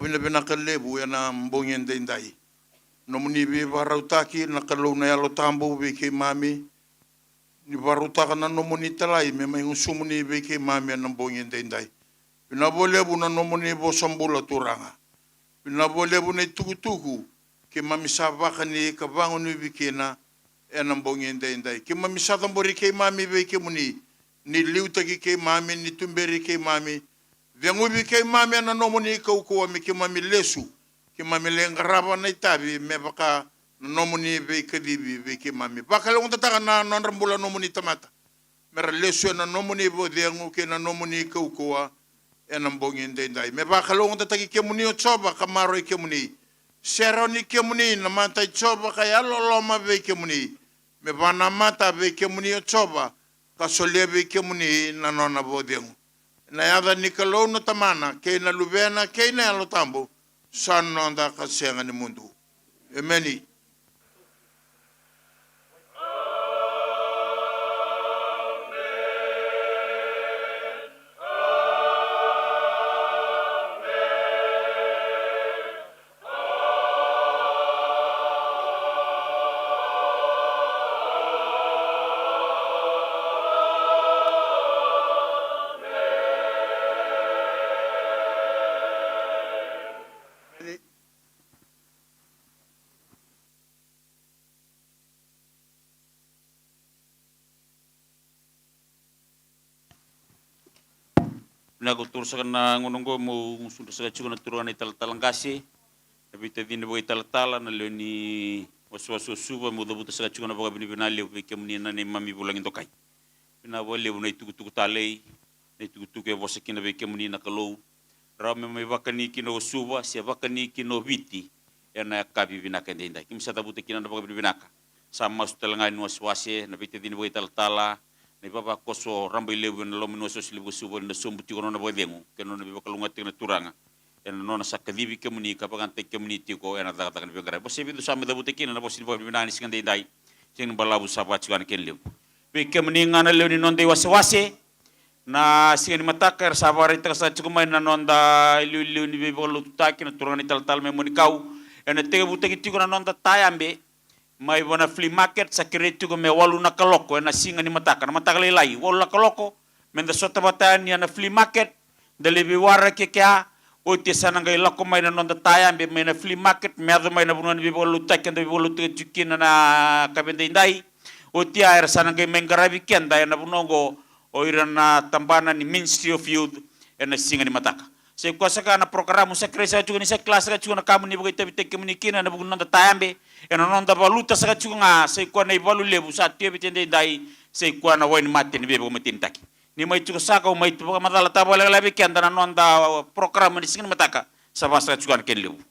Vinavinaka levu ena bogi edaidai. Nomuni veivakarautaki na Kalou na Yalo Tabu vei keimami, ni vakarautaka na nomuni italai me mai gusumuni vei keimami ena bogi edaidai. Vinaka vakalevu na nomuni vosa bula, Turaga. Vinaka vakalevu na itukutuku keimami sa vakani ka vagunuvi kina ena bogi edaidai. Keimami sa cabori keimami vei kemuni, ni liutaki keimami, ni tuberi keimami, ceguvi keimami ena nomuni kaukauwa me keimami lesu, keimami lai qarava na itavi me vaka na nomuni veikacivi vei keimami. Vakalougatataka na nodra bula nomuni tamata, me ra lesu ena nomuni vakacegu kei na nomuni kaukauwa. ena bogi edaidai. Me vakalougatataki kemuni o Jiova ka maroroi kemuni. Serauni kemuni na mata i Jiova ka yalololoma vei kemuni. Me vanamata vei kemuni o Jiova ka solia vei kemuni na nona vakacegu. Ena yaca ni Kalou na Tamana kei na Luvena kei na Yalo Tabu, sa noda ka sega ni mudu. Emeni. Vinaka, au taura saka na gauna oqo meu gusudra saka tiko na turaga na italatala qase, na veitacini vakaitalatala, na lewe ni wasewase o Suva, meu cavuta saka tiko na vakavinavinaka levu vei kemuni na neimami vulagi dokai. Vinaka vakalevu na itukutuku talei, na itukutuku e vosa kina vei kemuni na Kalou. Rawa me mai vakani kina o Suva se vakani kina o Viti ena yakavi vinaka edaidai. Keimami sa cavuta kina na vakavinavinaka. Sa masu tale ga ni wasewase, na veitacini vakaitalatala, na ivavakoso rabailevu ena loma ni wasewase levu ko Suva, ni na sobu tiko na nona vakacegu kei na nona veivakalougatataki na Turaga ena nona sa kacivi kemuni ka vakayagataki kemuni tiko ena cakacaka ni veiqaravi. Vosa e vica sa mai cavuta kina na vosa ni vakavinavinaka ni siga edaidai. Siga ni balavu sa vaka tiko ga na kena levu. Vei kemuni ga na lewe ni noda iwasewase, na siga ni mataka era sa vakaraitaka saka tiko mai na noda iliuliu ni veivakalotutaki na turaga na italatala mai Muanikau. Ena tekivutaki tiko na noda tayabe mai vua na flea market, sa kerei tiko me walu na kaloko ena siga ni mataka, na mataka lailai, walu na kaloko, meda sota vata yani ena flea market, da lai veiwaraki e kea. Oti e sa na qai lako mai na noda tayabe mai na flea market me yaco mai na vanua ni veivakalotutaki eda veivakalotutaki tiko kina na yakavi edaidai. Oti ya era sa na qai mai qaravi keda ena vanua oqo o ira na tabana ni Ministry of Youth ena siga ni mataka. Sa i koya saka na porokaramu, sa kerei saka tiko ni sa kila saka tiko na ka mo ni vakaitavitaki kemuni kina ena vuku ni noda tayabe, ena noda valuta saka tiko ga, sa i koya na ivalu levu sa tu e Viti edaidai, sa i koya na wainimate ni veivakamatenitaki. Ni mai tiko saka, au mai tu vakamacalataka vakalekaleka vei keda na noda porokaramu ena siga ni mataka, sa vaka saka tiko ga na kena levu.